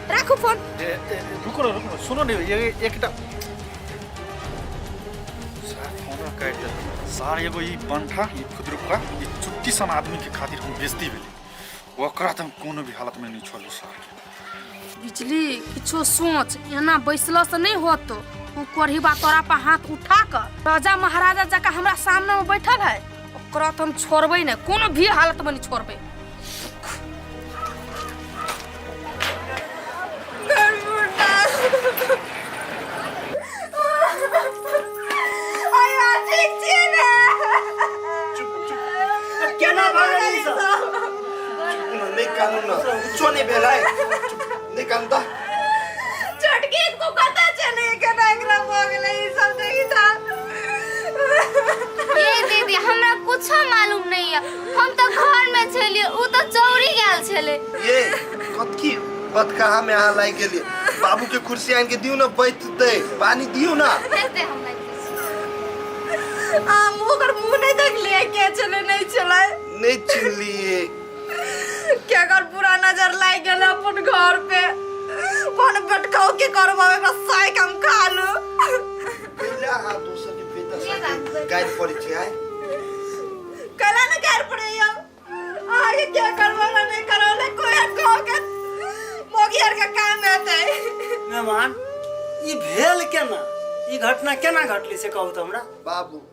राखू फोन। ए, ए, रुको ना, रुको ना, सुनो ने, ये एकटा सार फोन काटि देलक सार। एगो ई बंठा, ई खुदरुका, ई चुट्टी सन आदमी के खातिर हम बेइज्जती भेली, ओकरा तऽ हम कोनो भी हालत में नहीं छोड़बै सार के। बिजली किछो सोच एना बैसला से नहीं होतो ओ कोढ़ीबा तोरा पर हाथ उठा कऽ राजा महाराजा जकाँ हमरा सामने में बैठल है ओकरा तो हम छोड़बै नहीं कोनो भी हालत में नहीं छोड़बै केना भऽ गेलै ई सब? नहि कानू न कुछो नहि भेलै नहि कानू तऽ छोटकी को कतऽ चले केना एकरा भऽ गेलै ई सब देखी था ये दीदी हमरा कुछो मालूम नहीं है हम तो घर में छलिए उ तो चौरी गेल छले ये कथी बतकहा में अहाँ लागि गेलियै बाबू के कुर्सी आनि के दियौ ने बैठतै पानी दियौ ने हेते हम लागि हम ओकर मुंह नहीं देखलिए के चले नहीं चले नहि चिन्हलियै के अगर बुरा नजर लागि गेल अपन घर पे कोन बटकाउ के करबा एकरा साय हम खा लू पहिले अहाँ दोसर के बेटा साथे गारि पड़ै छै आइ कैला ने गारि पड़े हम आगे क्या करबा नहीं करबा कोई कहो के मोगी आर के काम हेतै मेहमान ई भेल केना ई घटना केना घटली से कहू तऽ हमरा बाबू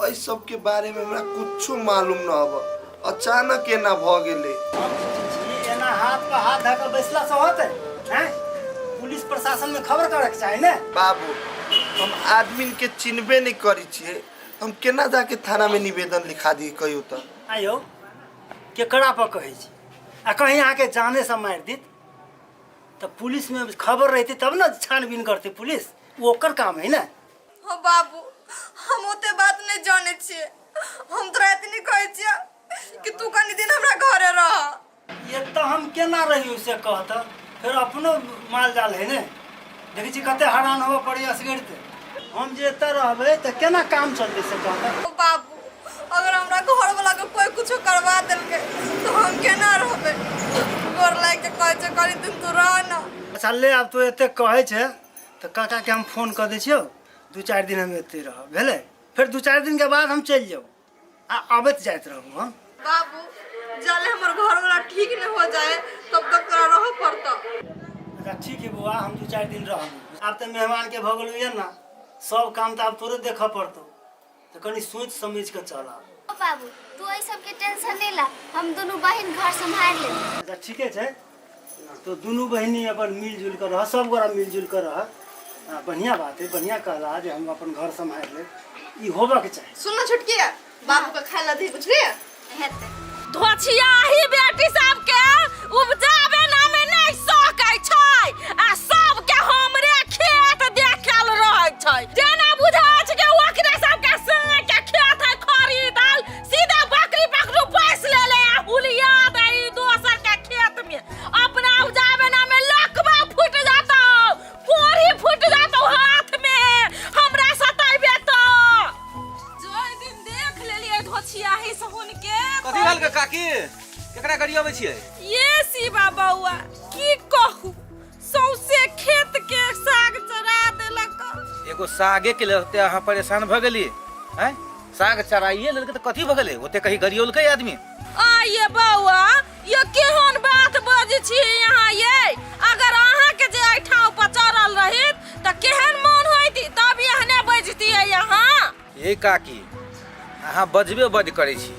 एहि सबके बारे में हमरा कुछो मालूम न हब अचानक एना भ गेलै हम सोचै छी एना हाथ पर हाथ धऽ कऽ बैसला से होतै हैं पुलिस प्रशासन में खबर करके चाही ने बाबू हम आदमी के चिन्हबे नहीं करै छियै हम केना जाके थाना में निवेदन लिखा दी कहियो तऽ आयौ केकरा पर कहै छी आ कहीं अहाँके जाने से मारि देत तऽ पुलिस में खबर रहती तब ने छानबीन करते पुलिस ओ ओकर काम है ने हो बाबू हम ओते बात नहीं जाने छियै हम तोरा एतनी कहै छियै कि तू कनी दिन हमरा घरे रह ये तऽ हम केना रहियो से कह तऽ फेर अपनो माल जाल है ने देखै छी कते हरान होबऽ पड़ैए असगरते हम जे एतऽ रहबै तऽ केना काम चलतै से कह तऽ ओ बाबू अगर हमरा घर वाला के कोई कुछो करवा देलकै तो हम केना रहबै गोर लागि के कहै छै कनी दिन तू रह ना अच्छा ले आब तू एते कहै छै तऽ काकाके हम फोन कऽ दै छियौ दू चारि दिन हम एतै रहब भेलै फेर दू चारि दिनके बाद हम चलि जाउ आ अबैत जाइत रहू हम बाबू जाले हमर घर वाला ठीक नहीं हो जाए तब तक तोरा रह पड़ता अच्छा ठीक है बौआ हम दू चारि दिन रहब आब तऽ मेहमानके भऽ गेलौ ये ना सब काम तऽ आब तोरे देखऽ पड़तौ तऽ कनि सोचि समझि कऽ चल आब ओ बाबू तू एहि सबके टेंशन नहीं ला हम दुनू बहिन घर संभाल लेब अच्छा ठीके छै तो दुनू बहिनी अपन मिलजुल कऽ रह सब गोरा मिलजुल कऽ रह हाँ, बढ़िया बात है बढ़िया कहला जे हम अपन घर सम्हारि लेब ई होबऽ के चाही सुन ना छोटकी बाबू के खाय ला दी बुझलिए हेतै धोछियाही बेटी सबके उपजाबे नामे नहि सकै छै आ सबके हमरे खेत देखल रहै छै जेना बुझा छै कि ओकरे सबके संग के खेत है खरीदल सीधा बकरी पकड़ू पैस ले ले आ हुलिया दे ई दोसर के खेत में अपना उपजाबे नामे लकवा फूट जाता कोढ़ी फूट जाता हाथ में हमरा सताइबे तो जो दिन देख लेलिए धोछियाही से हुनके कथी भेल गे काकी केकरा गाड़ी अबै छियै ये शिवा बौआ की कहू सौंसे खेत के साग चरा देलक एगो सागे के लेल अहाँ परेशान भऽ गेलियै आँय साग चराइए लेलकै तऽ कथी भऽ गेलै ओते कहीं गरियौलकै आदमी आ ये बौआ ये केहन बात बजै छी यहाँ ये अगर अहाँ के जे एहिठाम पर चढ़ल रहित तऽ केहन मन होइत तब एहने बजतियै यहाँ ये काकी अहाँ बजबे बड करै छी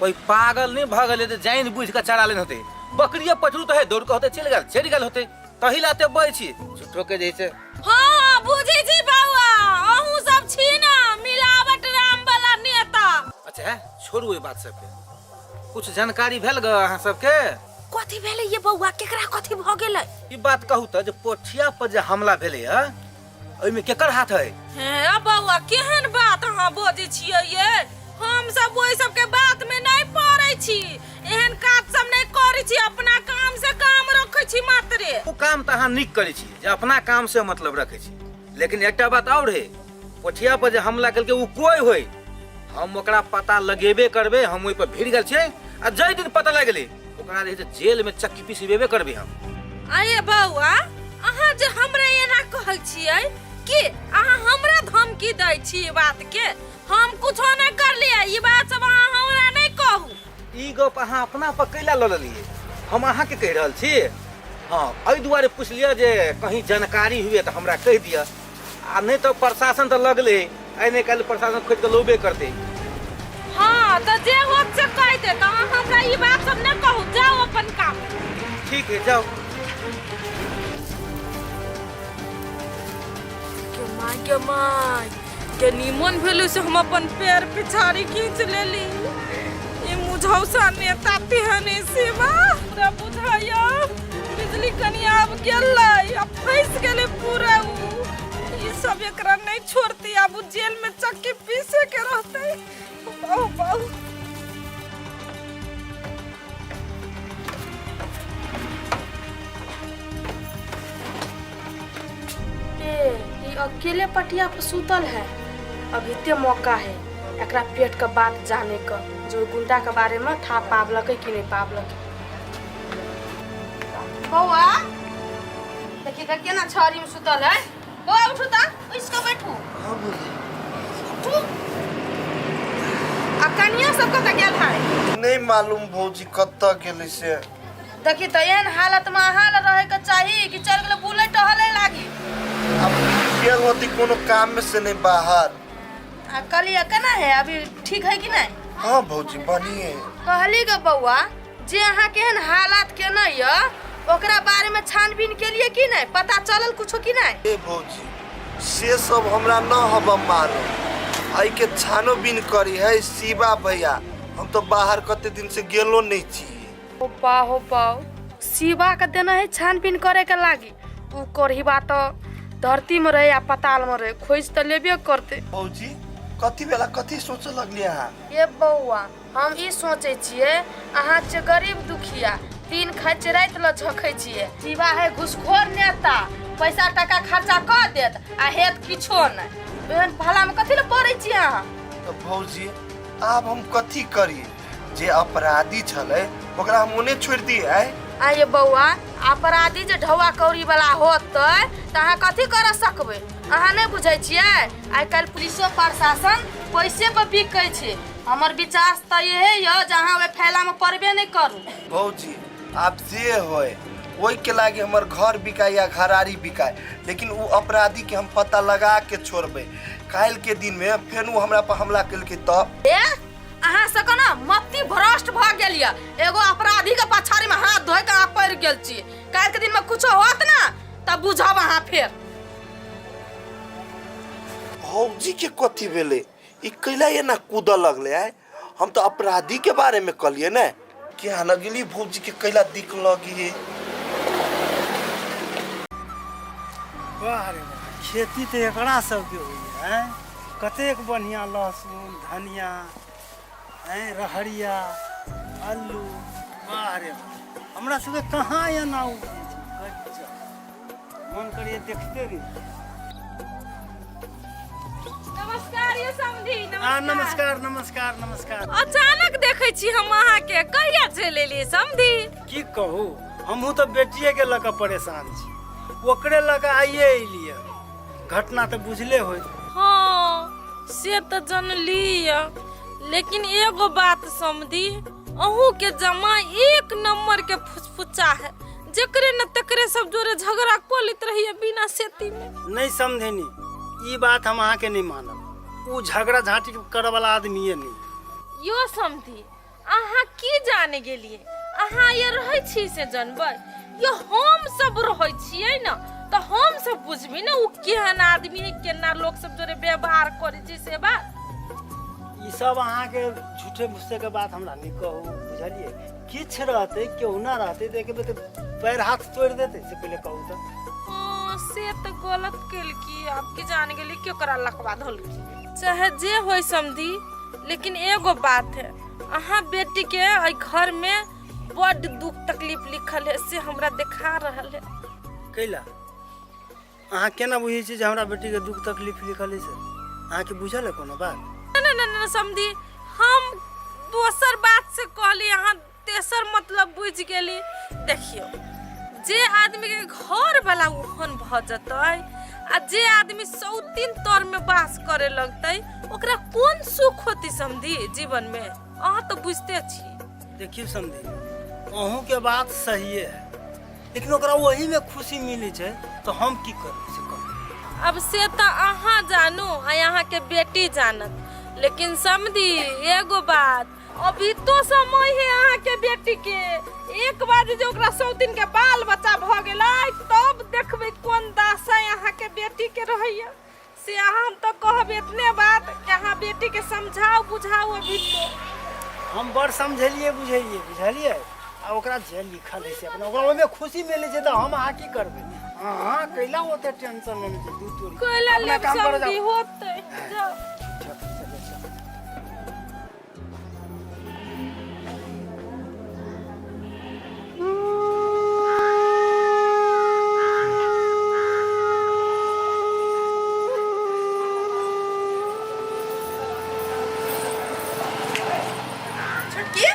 कोई पागल नहि भऽ गेलै तऽ जानि बुझि कऽ चरा लेने होतै बकरिए पछरू तऽ है दौड़ कऽ होतै चलि गेल चलि गेल होतै तही लाते बजै छी झूठो के जे छै हाँ बुझै छी बौआ अहूँ सब छी ने मिलावट राम वाला नेता अच्छा है छोड़ू ओहि बात सबके कुछ जानकारी भेल ग अहाँ सबके कथी भेलै ये बौआ केकरा कथी भऽ गेलै ई बात कहू तऽ जे पोठिया पर जे हमला भेलै है ओहिमे केकर हाथ है हे बौआ केहन बात अहाँ बजै छियै ये हम सब ओहि सबके बात में नहीं पड़ै छी एहन काज सब नहीं करै छी अपना काम से काम रखै छी मात्रे ओ काम तऽ अहाँ नीक करै छी जे अपना काम से मतलब रखै छी लेकिन एकटा बात आओर है पोठिया पर जे हमला केलकै ओ कोई होय हम ओकरा पता लगेबे करबै हम ओहि पर भिड़ गेल छियै आ जाहि दिन पता लागि गेलै ओकरा जे है से जेल में चक्की पिसबेबे करबै हम अरे बौआ अहाँ जे हमरा एना कहै छियै कि अहाँ हमरा धमकी दै छी ई बात के हम कुछो नहि करलियै ई बात सब अहाँ हमरा नहि कहू ई गप अहाँ अपना पर कैला लऽ लेलियै हम अहाँके कहि रहल छी हाँ एहि दुआरे पूछ लिअ जे कहीं जानकारी हुए तऽ हमरा कहि दिअ आ नहि तऽ प्रशासन तऽ लगले आइ नहि काल्हि प्रशासन खोजि कऽ लौबे करतै हाँ तऽ जे होत से कहि दे तऽ अहाँ हमरा ई बात सब नहि कहू जाउ अपन काम ठीक है जाउ गे माय गे माय गे निमन भेलू से हम अपन पैर पिछाड़ी खींच लेली ई मुझौसा नेता तेहन सेवा हमरा बुझाइया बिजली कनि आब गेलै आ फँसि गेलै पूरा उ ई सब एकरा नहि छोड़तै आब उ जेल में चक्की पीसे के रहतै बहु बहु ए ई अकेले पटिया पर सुतल है। अभी ते मौका है एकरा पेट के बात जाने के, जो गुंडा के बारे में था पाबलकै कि नहीं पाबलकै। बौआ देखिए त केना छड़ी में सुतल है। बौआ उठू त, उठि के बैठू। हाँ बोली। उठू। आ कनिया सब कतऽ गेल है? नहीं मालूम भौजी कतऽ गेलै से। देखी त एहन हालत में अहाँ लग रहे के चाही कि चल गेलै बुलै टहले लागी। अब गेल होती कोनो काम में से नहीं बाहर। आ कहलिए केना है, अभी ठीक है कि नहीं? हाँ भौजी बढ़िए। कहली गे बौआ जे अहाँ केहन हालात केना य ओकरा बारे में छानबीन केलिए कि नहीं? पता चलल कुछो कि नहीं? ए भौजी से सब हमरा न हब मालूम, एहि के छानोबीन करी है शिवा भैया। हम तो बाहर कते दिन से गेलो नहीं छी। हो पा हो पाओ शिवा के देना है छानबीन करे के लागी। उ करही बात धरती में रहे या पताल में रहे खोज तो लेबे करते। भौजी कथी बेला कथी सोचे लगली अहाँ? ये बौआ हम ई सोचे छियै अहाँ जे गरीब दुखिया दिन खाइ छियै राति ल झखै छियै। शिवा है घुसखोर नेता, पैसा टाका खर्चा कऽ देत आ हेत किछो नहि। एहन भला में कथी लए पड़ै छियै अहाँ? तऽ भौजी आब हम कथी करी? जे अपराधी छलै ओकरा हम ओने छोड़ि दियै? आँय? आ ये बौआ अपराधी जे ढौआ कौड़ी वाला होतै तऽ अहाँ कथी कर सकबै? अहाँ नहि बुझै छियै आइ काल्हि पुलिसो प्रशासन पैसे पर बिकै छै। हमर विचार तऽ इहे यऽ जे अहाँ ओहि फैलामे पड़बे नहि करू। भौजी आब जे होय ओहि के लागी हमर घर बिकाय या घरारी बिकाय, लेकिन उ अपराधी के हम पता लगा के छोड़बै। काल्हि के दिन में फेर उ हमरा पर हमला केलकै तब? ए अहाँ सबके ने मत्ती भ्रष्ट भऽ गेल यऽ, एगो अपराधी के पछाड़ी में हाथ धोइ के अहाँ पड़ि गेल छी। काल्हि के दिन में कुछो होत ने तब बुझब अहाँ फेर। भौजी के कथी भेलै? ई कैला एना कूदऽ लगलै? आय हम तऽ अपराधी के बारे में कहलियै ने। क्या न गेली भौजी के कैला दिख लगी है। वाह रे वाह, खेती तऽ एकरा सबके होइए आँय। कतेक बढ़िआँ लहसुन धनिया आँय रहरिया अल्लू, वाह रे वाह। हमरा सबके कहाँ एना उपजै छै, गजब। मन करैए देखते रही। नमस्कार ये समधी। आ, नमस्कार नमस्कार नमस्कार। अचानक देखै छी हम अहाँके, कहिया चलि एलियै समधी? की कहू, हमहूँ तऽ बेटिए के लऽ कऽ परेशान छी, ओकरे लऽ कऽ आइए एलियै। घटना तऽ बुझले होइत। हाँ से तऽ जनलियै, लेकिन एगो बात समधी, अहूँ के जमा एक नंबर के फुचफुचा है, जकरे न तकरे सब जोरे झगड़ा कऽ लैत रहिए बिना सेती में। नहीं समझनी, ई बात हम अहाँके नहीं मानब। उ झगड़ा झांटी करे वाला आदमीये नहीं। यो समधी, अहाँ की जाने गेलिए? अहाँ ये रहै छी से जानबै? यो हम सब रहै छियै न तऽ हम सब बुझबी ने उ केहन आदमी है, केना लोक सब जोरे व्यवहार करै छै से बात। ई सब अहाँके झूठे मुस्से के बात हमरा नहीं कहू, बुझलिए? किछु रहतै केहुना रहतै तऽ एक बेर तऽ पैर हाथ तोड़ि देतै, से पहिले कहू तऽ। हाँ से तऽ गलत केलकी, आब की जान गेली कि ओकरा लकवा धलकी। चाहे जे होय समधी, लेकिन एगो बात है, अहाँ बेटी के एहि घर में बड दुख तकलीफ लिखल है, से हमरा देखा रहल है। कैला अहाँ केना बुझै छी जे हमरा बेटीके दुख तकलीफ लिखल है से? अहाँके बुझल है कोनो बात? ना ना ना समधी, हम दोसर बात से कहली, अहाँ तेसर मतलब बुझि गेली। देखियौ जे आदमी के घर वाला ओहन भऽ जेतै आ जे आदमी सौतीन तर में वास करे लगतै ओकरा कोन सुख होतै समधी जीवन में? अहाँ तऽ बुझते छी। देखियौ समधी, अहूँके बात सहिए है, लेकिन ओकरा ओहीमे खुशी मिलै छै तऽ हम की करबै से कहू। अब से तऽ अहाँ जानू आ अहाँके बेटी जानत, लेकिन समधी एगो बात, अभी तो समय है अहाँके बेटी के, एक बार जे ओकरा सौतिन के बाल बच्चा भऽ गेलै तब देखबै कोन दशा अहाँके बेटी के रहैया। से अहाँ हम तऽ कहब एतने बात कि अहाँ बेटी के समझाउ बुझाउ। अभी तो हम बड़ समझेलियै बुझेलियै, बुझलियै? आ ओकरा जे लिखल है से अपना ओकरा ओहिमे खुशी मिलै छै, तऽ हम अहाँ की करबै? अहाँ कैला ओते टेंशन लेने छै? दूध तोरी कैला अपना लेब काम करे समझी जाउ। होतै, जाउ। छोटकी।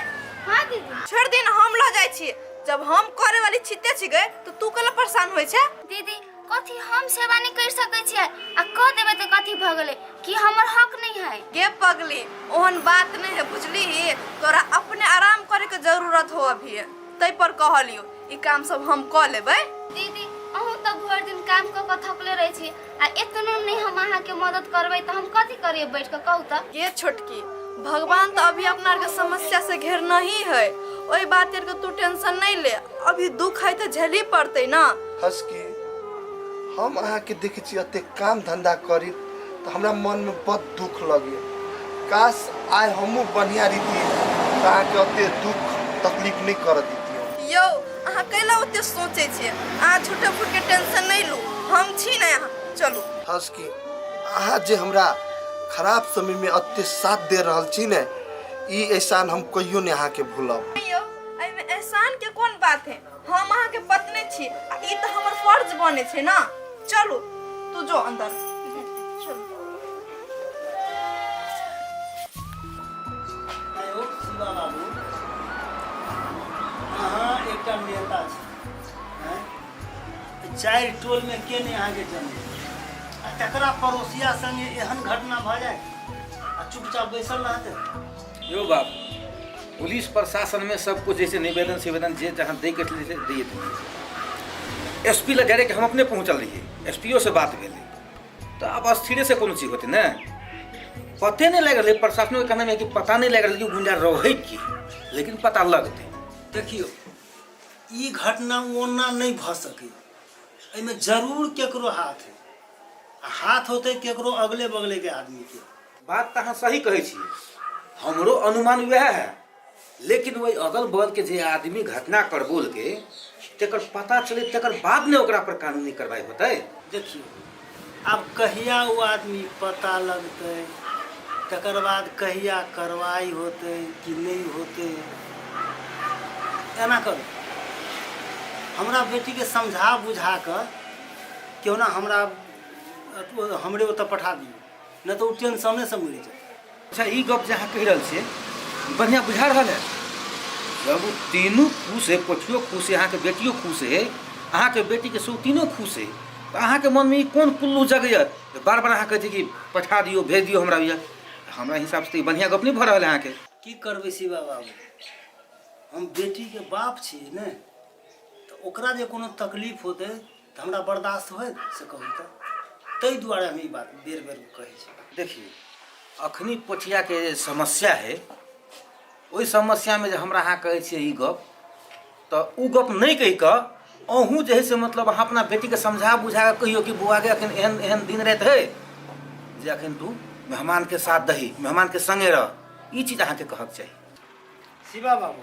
हाँ दीदी। छोड़ दिन, हम लऽ जाइ छी। जब हम करे वाली छिते छी गए तो तू कला परेशान होइ छै? दीदी, कथी हम सेवा नहीं कर सकै छियै? आ कह देबै तऽ कथी भऽ गेलै? कि हमर हक नहीं है? गे पगली, ओहन बात नहीं है, बुझली? तोरा अपने आराम करे के जरूरत हो अभी, तै पर कहलियो ई काम सब हम कऽ लेबै। दीदी, अहूँ तऽ भरि दिन काम कऽ कऽ थकले रहै छी, आ एतनो नहीं हम अहाँके मदद करबै तऽ हम कथी करियै बैठ कऽ, कहू तऽ? गे छोटकी, भगवान तो अभी अपना आर के समस्या से घेर नहीं है, ओहि बात के तू टेंशन नहीं ले। अभी दुख है तऽ झेली पड़तै ना। हसकी, हम अहाँके देखै छी एते काम धंधा करी तऽ हमरा मनमे बड़ दुख लगैए। काश आइ हमहूँ बढ़िआँ रहितियै तऽ अहाँके ओते दुख तकलीफ नहि करऽ दितियै। यौ, अहाँ कैला ओते सोचै छियै? अहाँ झूठे फूट के टेंशन नहीं लू, हम छी ने अहाँ, चलू। हसकी, अहाँ जे हमरा खराब समयमे एते साथ दे रहल छी ने, ई एहसान हम कहियो नहि अहाँके भूलब। यौ, एहिमे एहसान के कोन बात है? हम अहाँके पत्नी छी आ ई तऽ हमर फर्ज बनै छै ना। चलू, तू जो अंदर। चलू। आयो शिवा बाबू, अहाँ एकटा नेता छी, आँय? चारि टोलमे के नहि अहाँके जनै, आ तकरा पड़ोसिया संगे एहन घटना भऽ जाय आ चुपचाप बैसल रहतै? यौ बाबू, पुलिस प्रशासन में सब कुछ जैसे निवेदन सिवेदन जे जहाँ दे के छलै से दिए देलियै। एस पी लग डायरेक्ट हम अपने पहुँचल रहियै, एस पी ओ से बात भेलै, तऽ आब अस्थिरे से कोनो चीज होतै ने। पते नहि लागि रहलै, प्रशासनो के कहना है कि पता नहि लागि रहलै कि गुंडा रहै की, लेकिन पता लगतै। देखियौ, ई घटना ओना नहि भऽ सकैए, एहिमे जरूर केकरो हाथ है, आ हाथ होतै केकरो अगले बगले के आदमी के। बात तऽ अहाँ सही कहै छियै, हमरो अनुमान वएह है, लेकिन ओहि अगल बगल के जे आदमी घटना करबोलके तकर पता चले तकर बाद ने ओकरा पर कानूनी कार्रवाई होतै। देखियौ, आब कहिया ओ आदमी पता लगतै, तकर बाद कहिया कार्रवाई होतै कि नहि होतै। एना करू, हमरा बेटीके समझा बुझा कऽ केहुना हमरा हमरे ओतऽ पठा दियौ, नहि तऽ ओ टेंशनेसँ मरि जायत। अच्छा, ई गप जे अहाँ कहि रहल छियै बढ़िआँ बुझा रहल है। जब ओ तीनू खुश है, पोठियो खुश है, अहाँके बेटियो खुश है, अहाँके बेटीके सौतीनो खुश है, तऽ अहाँके मनमे ई कोन कुल्लू जगैए जे बार बार अहाँ कहै छियै कि पठा दियौ, भेज दियौ हमरा यऽ? हमरा हिसाबसँ तऽ ई बढ़िआँ गप नहि भऽ रहल है अहाँके। की करबै शिवा बाबू, हम बेटीके बाप छियै ने, तऽ ओकरा जे कोनो तकलीफ होतै तऽ हमरा बर्दाश्त होयत से कहू तऽ? ताहि दुआरे हम ई बात बेर बेर कहै छी। देखियौ, अखनी पोठियाके जे समस्या है, ओहि समस्यामे जे हमरा अहाँ कहै छियै ई गप, तऽ ओ गप नहि कहि कऽ अहूँ जे है से मतलब अहाँ अपना बेटीके समझा बुझा कऽ कहियौ कि बौआ गे, अखन एहन एहन दिन राति है जे अखन तू मेहमानके साथ दही, मेहमानके सङ्गे रह, ई चीज अहाँके कहक चाही। शिवा बाबू,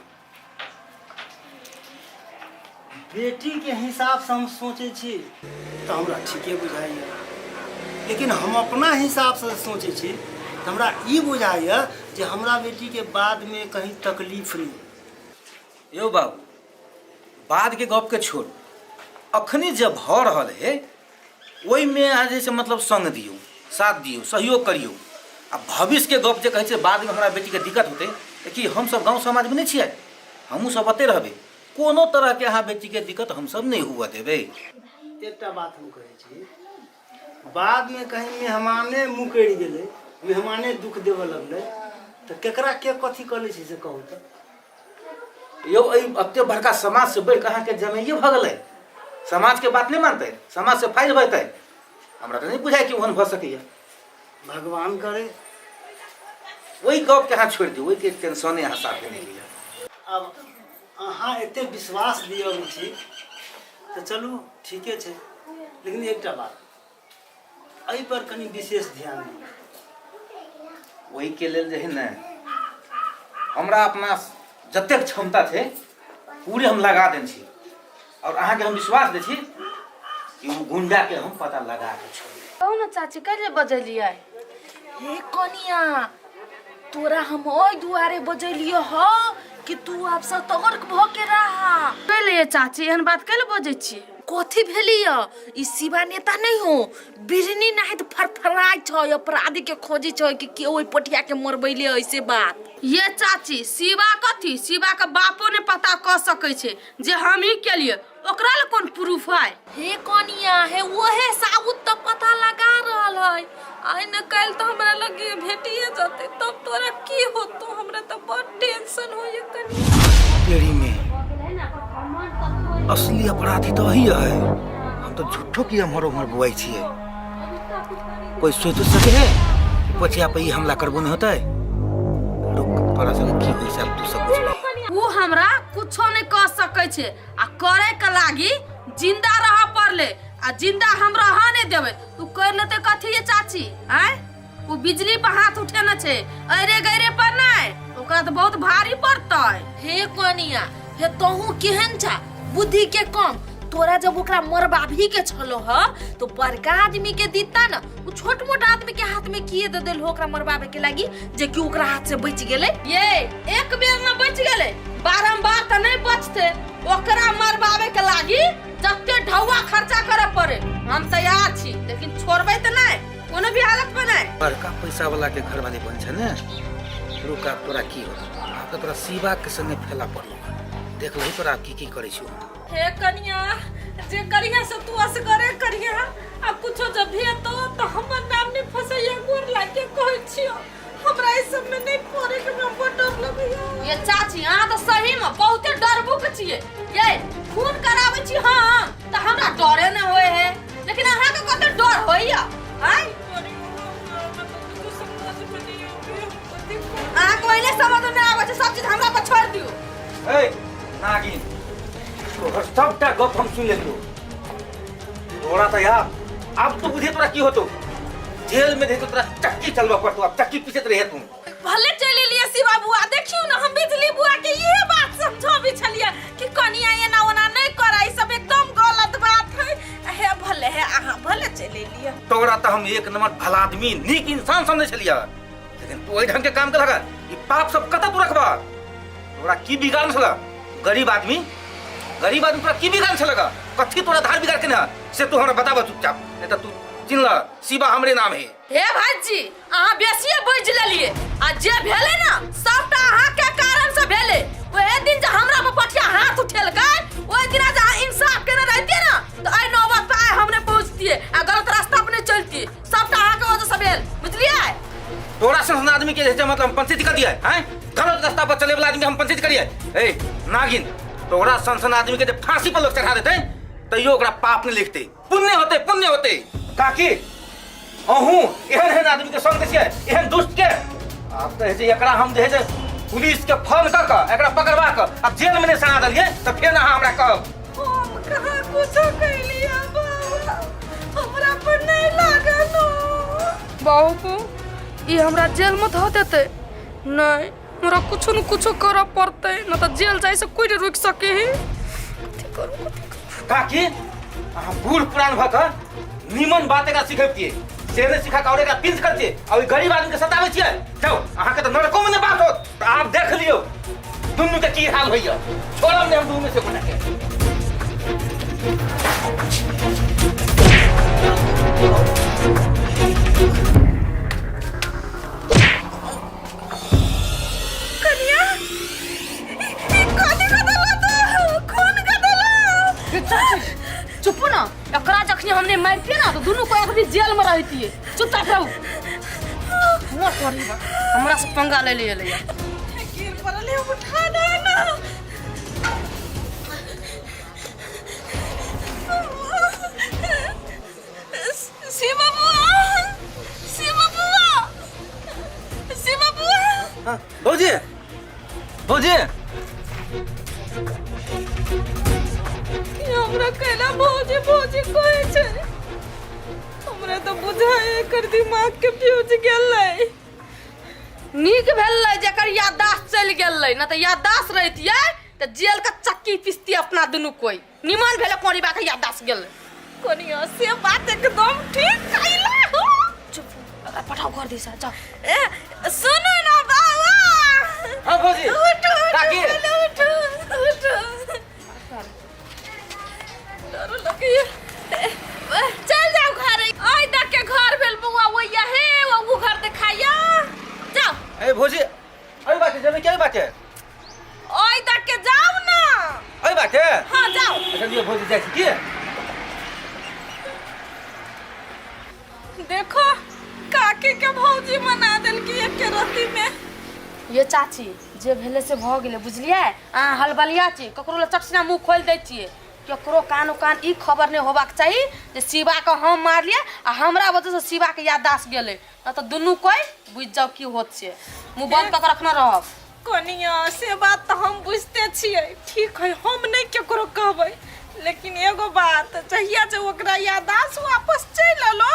बेटीके हिसाबसँ हम सोचै छी तऽ हमरा ठीके बुझाइए, लेकिन हम अपना हिसाबसँ सोचै छी तऽ हमरा ई बुझाइए जे हमरा बेटीके बादमे कहीं तकलीफ नहि। यौ बाबू, बादके गपके छोड़ू, अखनी जे भऽ रहल है ओहिमे अहाँ जे छै मतलब सङ्ग दियौ, साथ दियौ, सहयोग करियौ। आ भविष्यके गप जे कहै छै बादमे हमरा बेटीके दिक्कत होतै, तऽ की हमसभ गाँव समाजमे नहि छियै? हमहूँ सब ओतहि रहबै, कोनो तरहके अहाँ बेटीके दिक्कत हमसभ नहि हुअ देबै। एकटा बात हम कहै छी, बादमे कहीं मेहमाने मुकरि गेलै, मेहमाने दुख देबऽ लगलै, तऽ केकरा के कथी कऽ लै छै से कहू तऽ? यौ एहि एते बड़का समाज से बढ़ि कऽ अहाँके जमाइए भऽ गेलै समाजके बात नहि मानतै समाज से फाइल भऽ हमरा तऽ नहि बुझाइ कि ओहन भऽ सकैए भगवान करे ओहि गपके अहाँ छोड़ि दियौ ओहिके टेंशने अहाँ साथे नहि लिअ आब अहाँ एते विश्वास दिअबै छी तऽ चलू ठीके छै लेकिन एकटा बात एहिपर कनि विशेष ध्यान दियौ ओहिके लेल जे है ने हमरा अपना जतेक क्षमता छै पूरे हम लगा देने छी और अहाँके हम विश्वास दै छी कि ओ गुंडाके हम पता लगा के छोड़बै कहू ने चाची कैले बजलियै हे कनिया तोरा हम ओहि दुआरे बजलियो ह कि तू आब सतर्क भ के रहा कैले ये चाची एहन बात कैले बजै छी कथी भेली य ई शिवा नेता नहीं हो बिरनी नाहित फरफराइ छै अपराधी के खोजी छै कि के ओहि पटिया के मरबैले ऐसे बात ये चाची शिवा कथी शिवा के बापो ने पता क सकै छै जे हम ही केलिए ओकरा ले कोन प्रूफ है हे कनिया हे ओहे साबुत तऽ पता लगा रहल है आइ न काल्हि तऽ हमरा लगे भेटिए जतै तब तोरा की होतो हमरा तऽ बड़ टेंशन होइए कनिया टेढ़ी में असली अपराधी तो वही है हम तो झूठो की एम्हर ओम्हर बुआई छियै कोई सोच सके है कि पछिया पे ई हमला करबो नहीं होतै रुक तोरा संगे की होइ छै आब तू सब बुझबही उ हमरा कुछो नहीं कह सकै छै आ करे के लागी जिंदा रह पड़ले आ जिंदा हम रह नहीं देबै तू कर लेते कथी ये चाची आय उ बिजली पर हाथ उठेने छै अरे गैरे पर नहीं ओकरा तो बहुत भारी पड़तै हे कनिया हे तोहू केहन छा बुद्धि के कम तोरा जब ओकरा मरबाभी के छलो ह तो बड़का आदमी के दीता न उ छोट मोट आदमी के हाथ में किए दे देल हो ओकरा मरबावे के लागी जे कि ओकरा हाथ से बच गेलै ये एक बेर न बच गेलै बारंबार त नहीं बचते ओकरा मरबावे के लागी जते ढौआ खर्चा करे पड़े हम तैयार छी लेकिन छोड़बै त नहीं कोनो भी हालत में नहीं बड़का पैसा वाला के घर वाले बन छै ने रुक आब तोरा की होतो आब तऽ तोरा शिवा के संगे फैला पड़लो देख लही तोरा की की करै छौ हे कनिया जे करिया से तू असगरे करिया आ कुछो जब हेतो तो हमर नाम नहीं फसैया गोर लाग के कहै छियो हमरा ई सब में नहीं पड़े के हमरा बड़ डर लगैया ये चाची अहाँ तऽ सही में बहुते डरबुक छियै ये खून कराबै छी हम तऽ हमरा डरे नहि होइ है लेकिन अहाँके कते डर होइया आँय अहाँके ओहिने समझ में आबै छै सब चीज हमरा पर छोड़ि दियौ ए नागिन तोहर सबटा गप हम सुनि लेलियौ तोरा तऽ यार आब तू बुझे तोरा की होतो जेल में देतो तोरा चक्की चलबऽ पड़तो अब चक्की पीसैत रहे तू भले चलि एलियै शिवा बुआ देखियौ ने हम बिजली बुआ के इहे बात समझाबै छलियै कि कनिया एना ओना नहि करै ई सब एकदम गलत बात है हे भले हे अहाँ भले चलि एलियै तोरा तऽ हम एक नंबर भला आदमी नीक इंसान समझै छलियै लेकिन तू एहि ढंग के काम केलक ई पाप सब कतऽ तू रखबह तोरा की बिगाड़ छल गरीब आदमी गरीब आदमी तोरा की बिगाड़ छल कथी तोरा धार बिगाड़ के ने से तू हमरा बताबह चुपचाप नहीं तऽ तू चिन्ह ल शिवा हमरे नाम है हे भाईजी अहाँ बेसिए बाजि लेलिए आ जे भेलै ने सबटा अहाँके कारण से भेलै ओहे दिन जे हमरा पर पठिया हाथ उठेलकै ओहि दिना जे अहाँ इंसाफ केने रहितियै ने तऽ एहि नौबत पर आइ हम नहि पहुँचतियै आ गलत रास्ता पर नहि चलतियै सबटा अहाँके वजह से भेल बुझलियै तोरा सन आदमी के जे छै मतलब हम पंचायत कर दिया हैं गलत रास्ता पर चले वाला आदमी के हम पंचायत करिए ए नागिन तोरा सन सन आदमी के जे फांसी पर लोग चढ़ा देते तैयो ओकरा पाप नहीं लिखते पुण्य होते पुण्य होते काकी अहूँ एहन एहन आदमी के संग छियै एहन दुष्ट के आब तऽ जे एकरा हम जे है पुलिस के फोन कऽ कऽ एकरा पकड़वा कऽ आब जेल में नहि सड़ा देलियै तऽ फेर अहाँ हमरा कहब हम कहाँ कुछो कैलियै बाबा हमरा पर नहीं लागल बाबू ई हमरा जेल में धऽ देतै नहीं हमरा कुछो न कुछो करऽ पड़तै न तऽ जेल जाइ से कोई नहीं रोकि सके है कथी करू कथी करू काकी अहाँ बूढ़ पुरान भऽ कऽ नीमन बात एकरा सिखबितियै से नहि सिखा कऽ आओर एकरा पिंच करतियै आ ओहि गरीब आदमीके सताबै छियै जाउ अहाँके तऽ नरकोमे नहि बात होत तऽ आब देख लियौ दुनूके की हाल होइए छोड़ब नहि हम दुनूमे से गोटाके कनिया ई कथी कऽ देलऽ तू खून कऽ देलऽ चुप ना एकरा जखनी हमने मारतिए ना तो दुनू को एक जेल में रहतिए चुपचाप रहू हमर तोरी बा हमरा से पंगा ले लिए ले गिर पड़ले उठा दे ना हाँ भौजी, भौजी कि हमरा कैला भौजी भौजी कहै छै? हमरा तऽ बुझाइ एकर दिमाग के फ्यूज गेलै। नीक भेलै जेकर याददाश्त चलि गेलै, ना तऽ याददाश्त रहितियै तऽ जेल के चक्की पिसतियै अपना दुनू कोइ। निमन भेलै कोरिबा के याददाश्त गेलै। कोनिया से बात एकदम ठीक कैला हो। चुप, एकरा पठाओ घर दिसा, जाओ। ए सुनू ना बाबा। हाँ भौजी। उठू उठू, काकी। पहिले उठू उठू, डर लगैया। चल जाओ घर, ओइ दऽ के घर भेल बौआ, ओइया हे ओ घर देखाइया, जाओ। ए भौजी, अरे बाटे जेबै के बाटे? ओइ दऽ के जाओ ना। अरे बाटे? हाँ जाओ। अच्छा लिअ भौजी, जाइ छी की? देखो काकी के भौजी मना देलकी एके रत्ती में। ये चाची, जे भेलै से भऽ गेलै, बुझलियै? अहाँ हलबलिया छी, ककरो लग चटसिना मुँह खोलि दै छियै। केकरो कानो कान ई खबर नहि होबाक चाही जे शिवाके हम मारलियै आ हमरा वजहसँ शिवाके याददाश्त गेलै। नहि तऽ दुनू कोइ बुझि जाउ की होत छै। मुँह बंद कऽ के रखने रहब। कनिया से बात तऽ हम बुझिते छियै, ठीक है, हम नहि केकरो कहबै, लेकिन एगो बात, जहिया जे ओकरा याददाश्त वापस चलि एलो,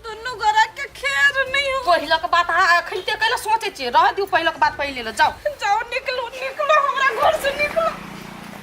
दुनू गोरा के खेर नहीं हो। पहिलक बात अहाँ अखनिते कैला सोचै छियै? रह दियौ पहिलक बात, पहिले लए जाउ। जाओ, निकलो निकलो, हमरा घर से निकलो।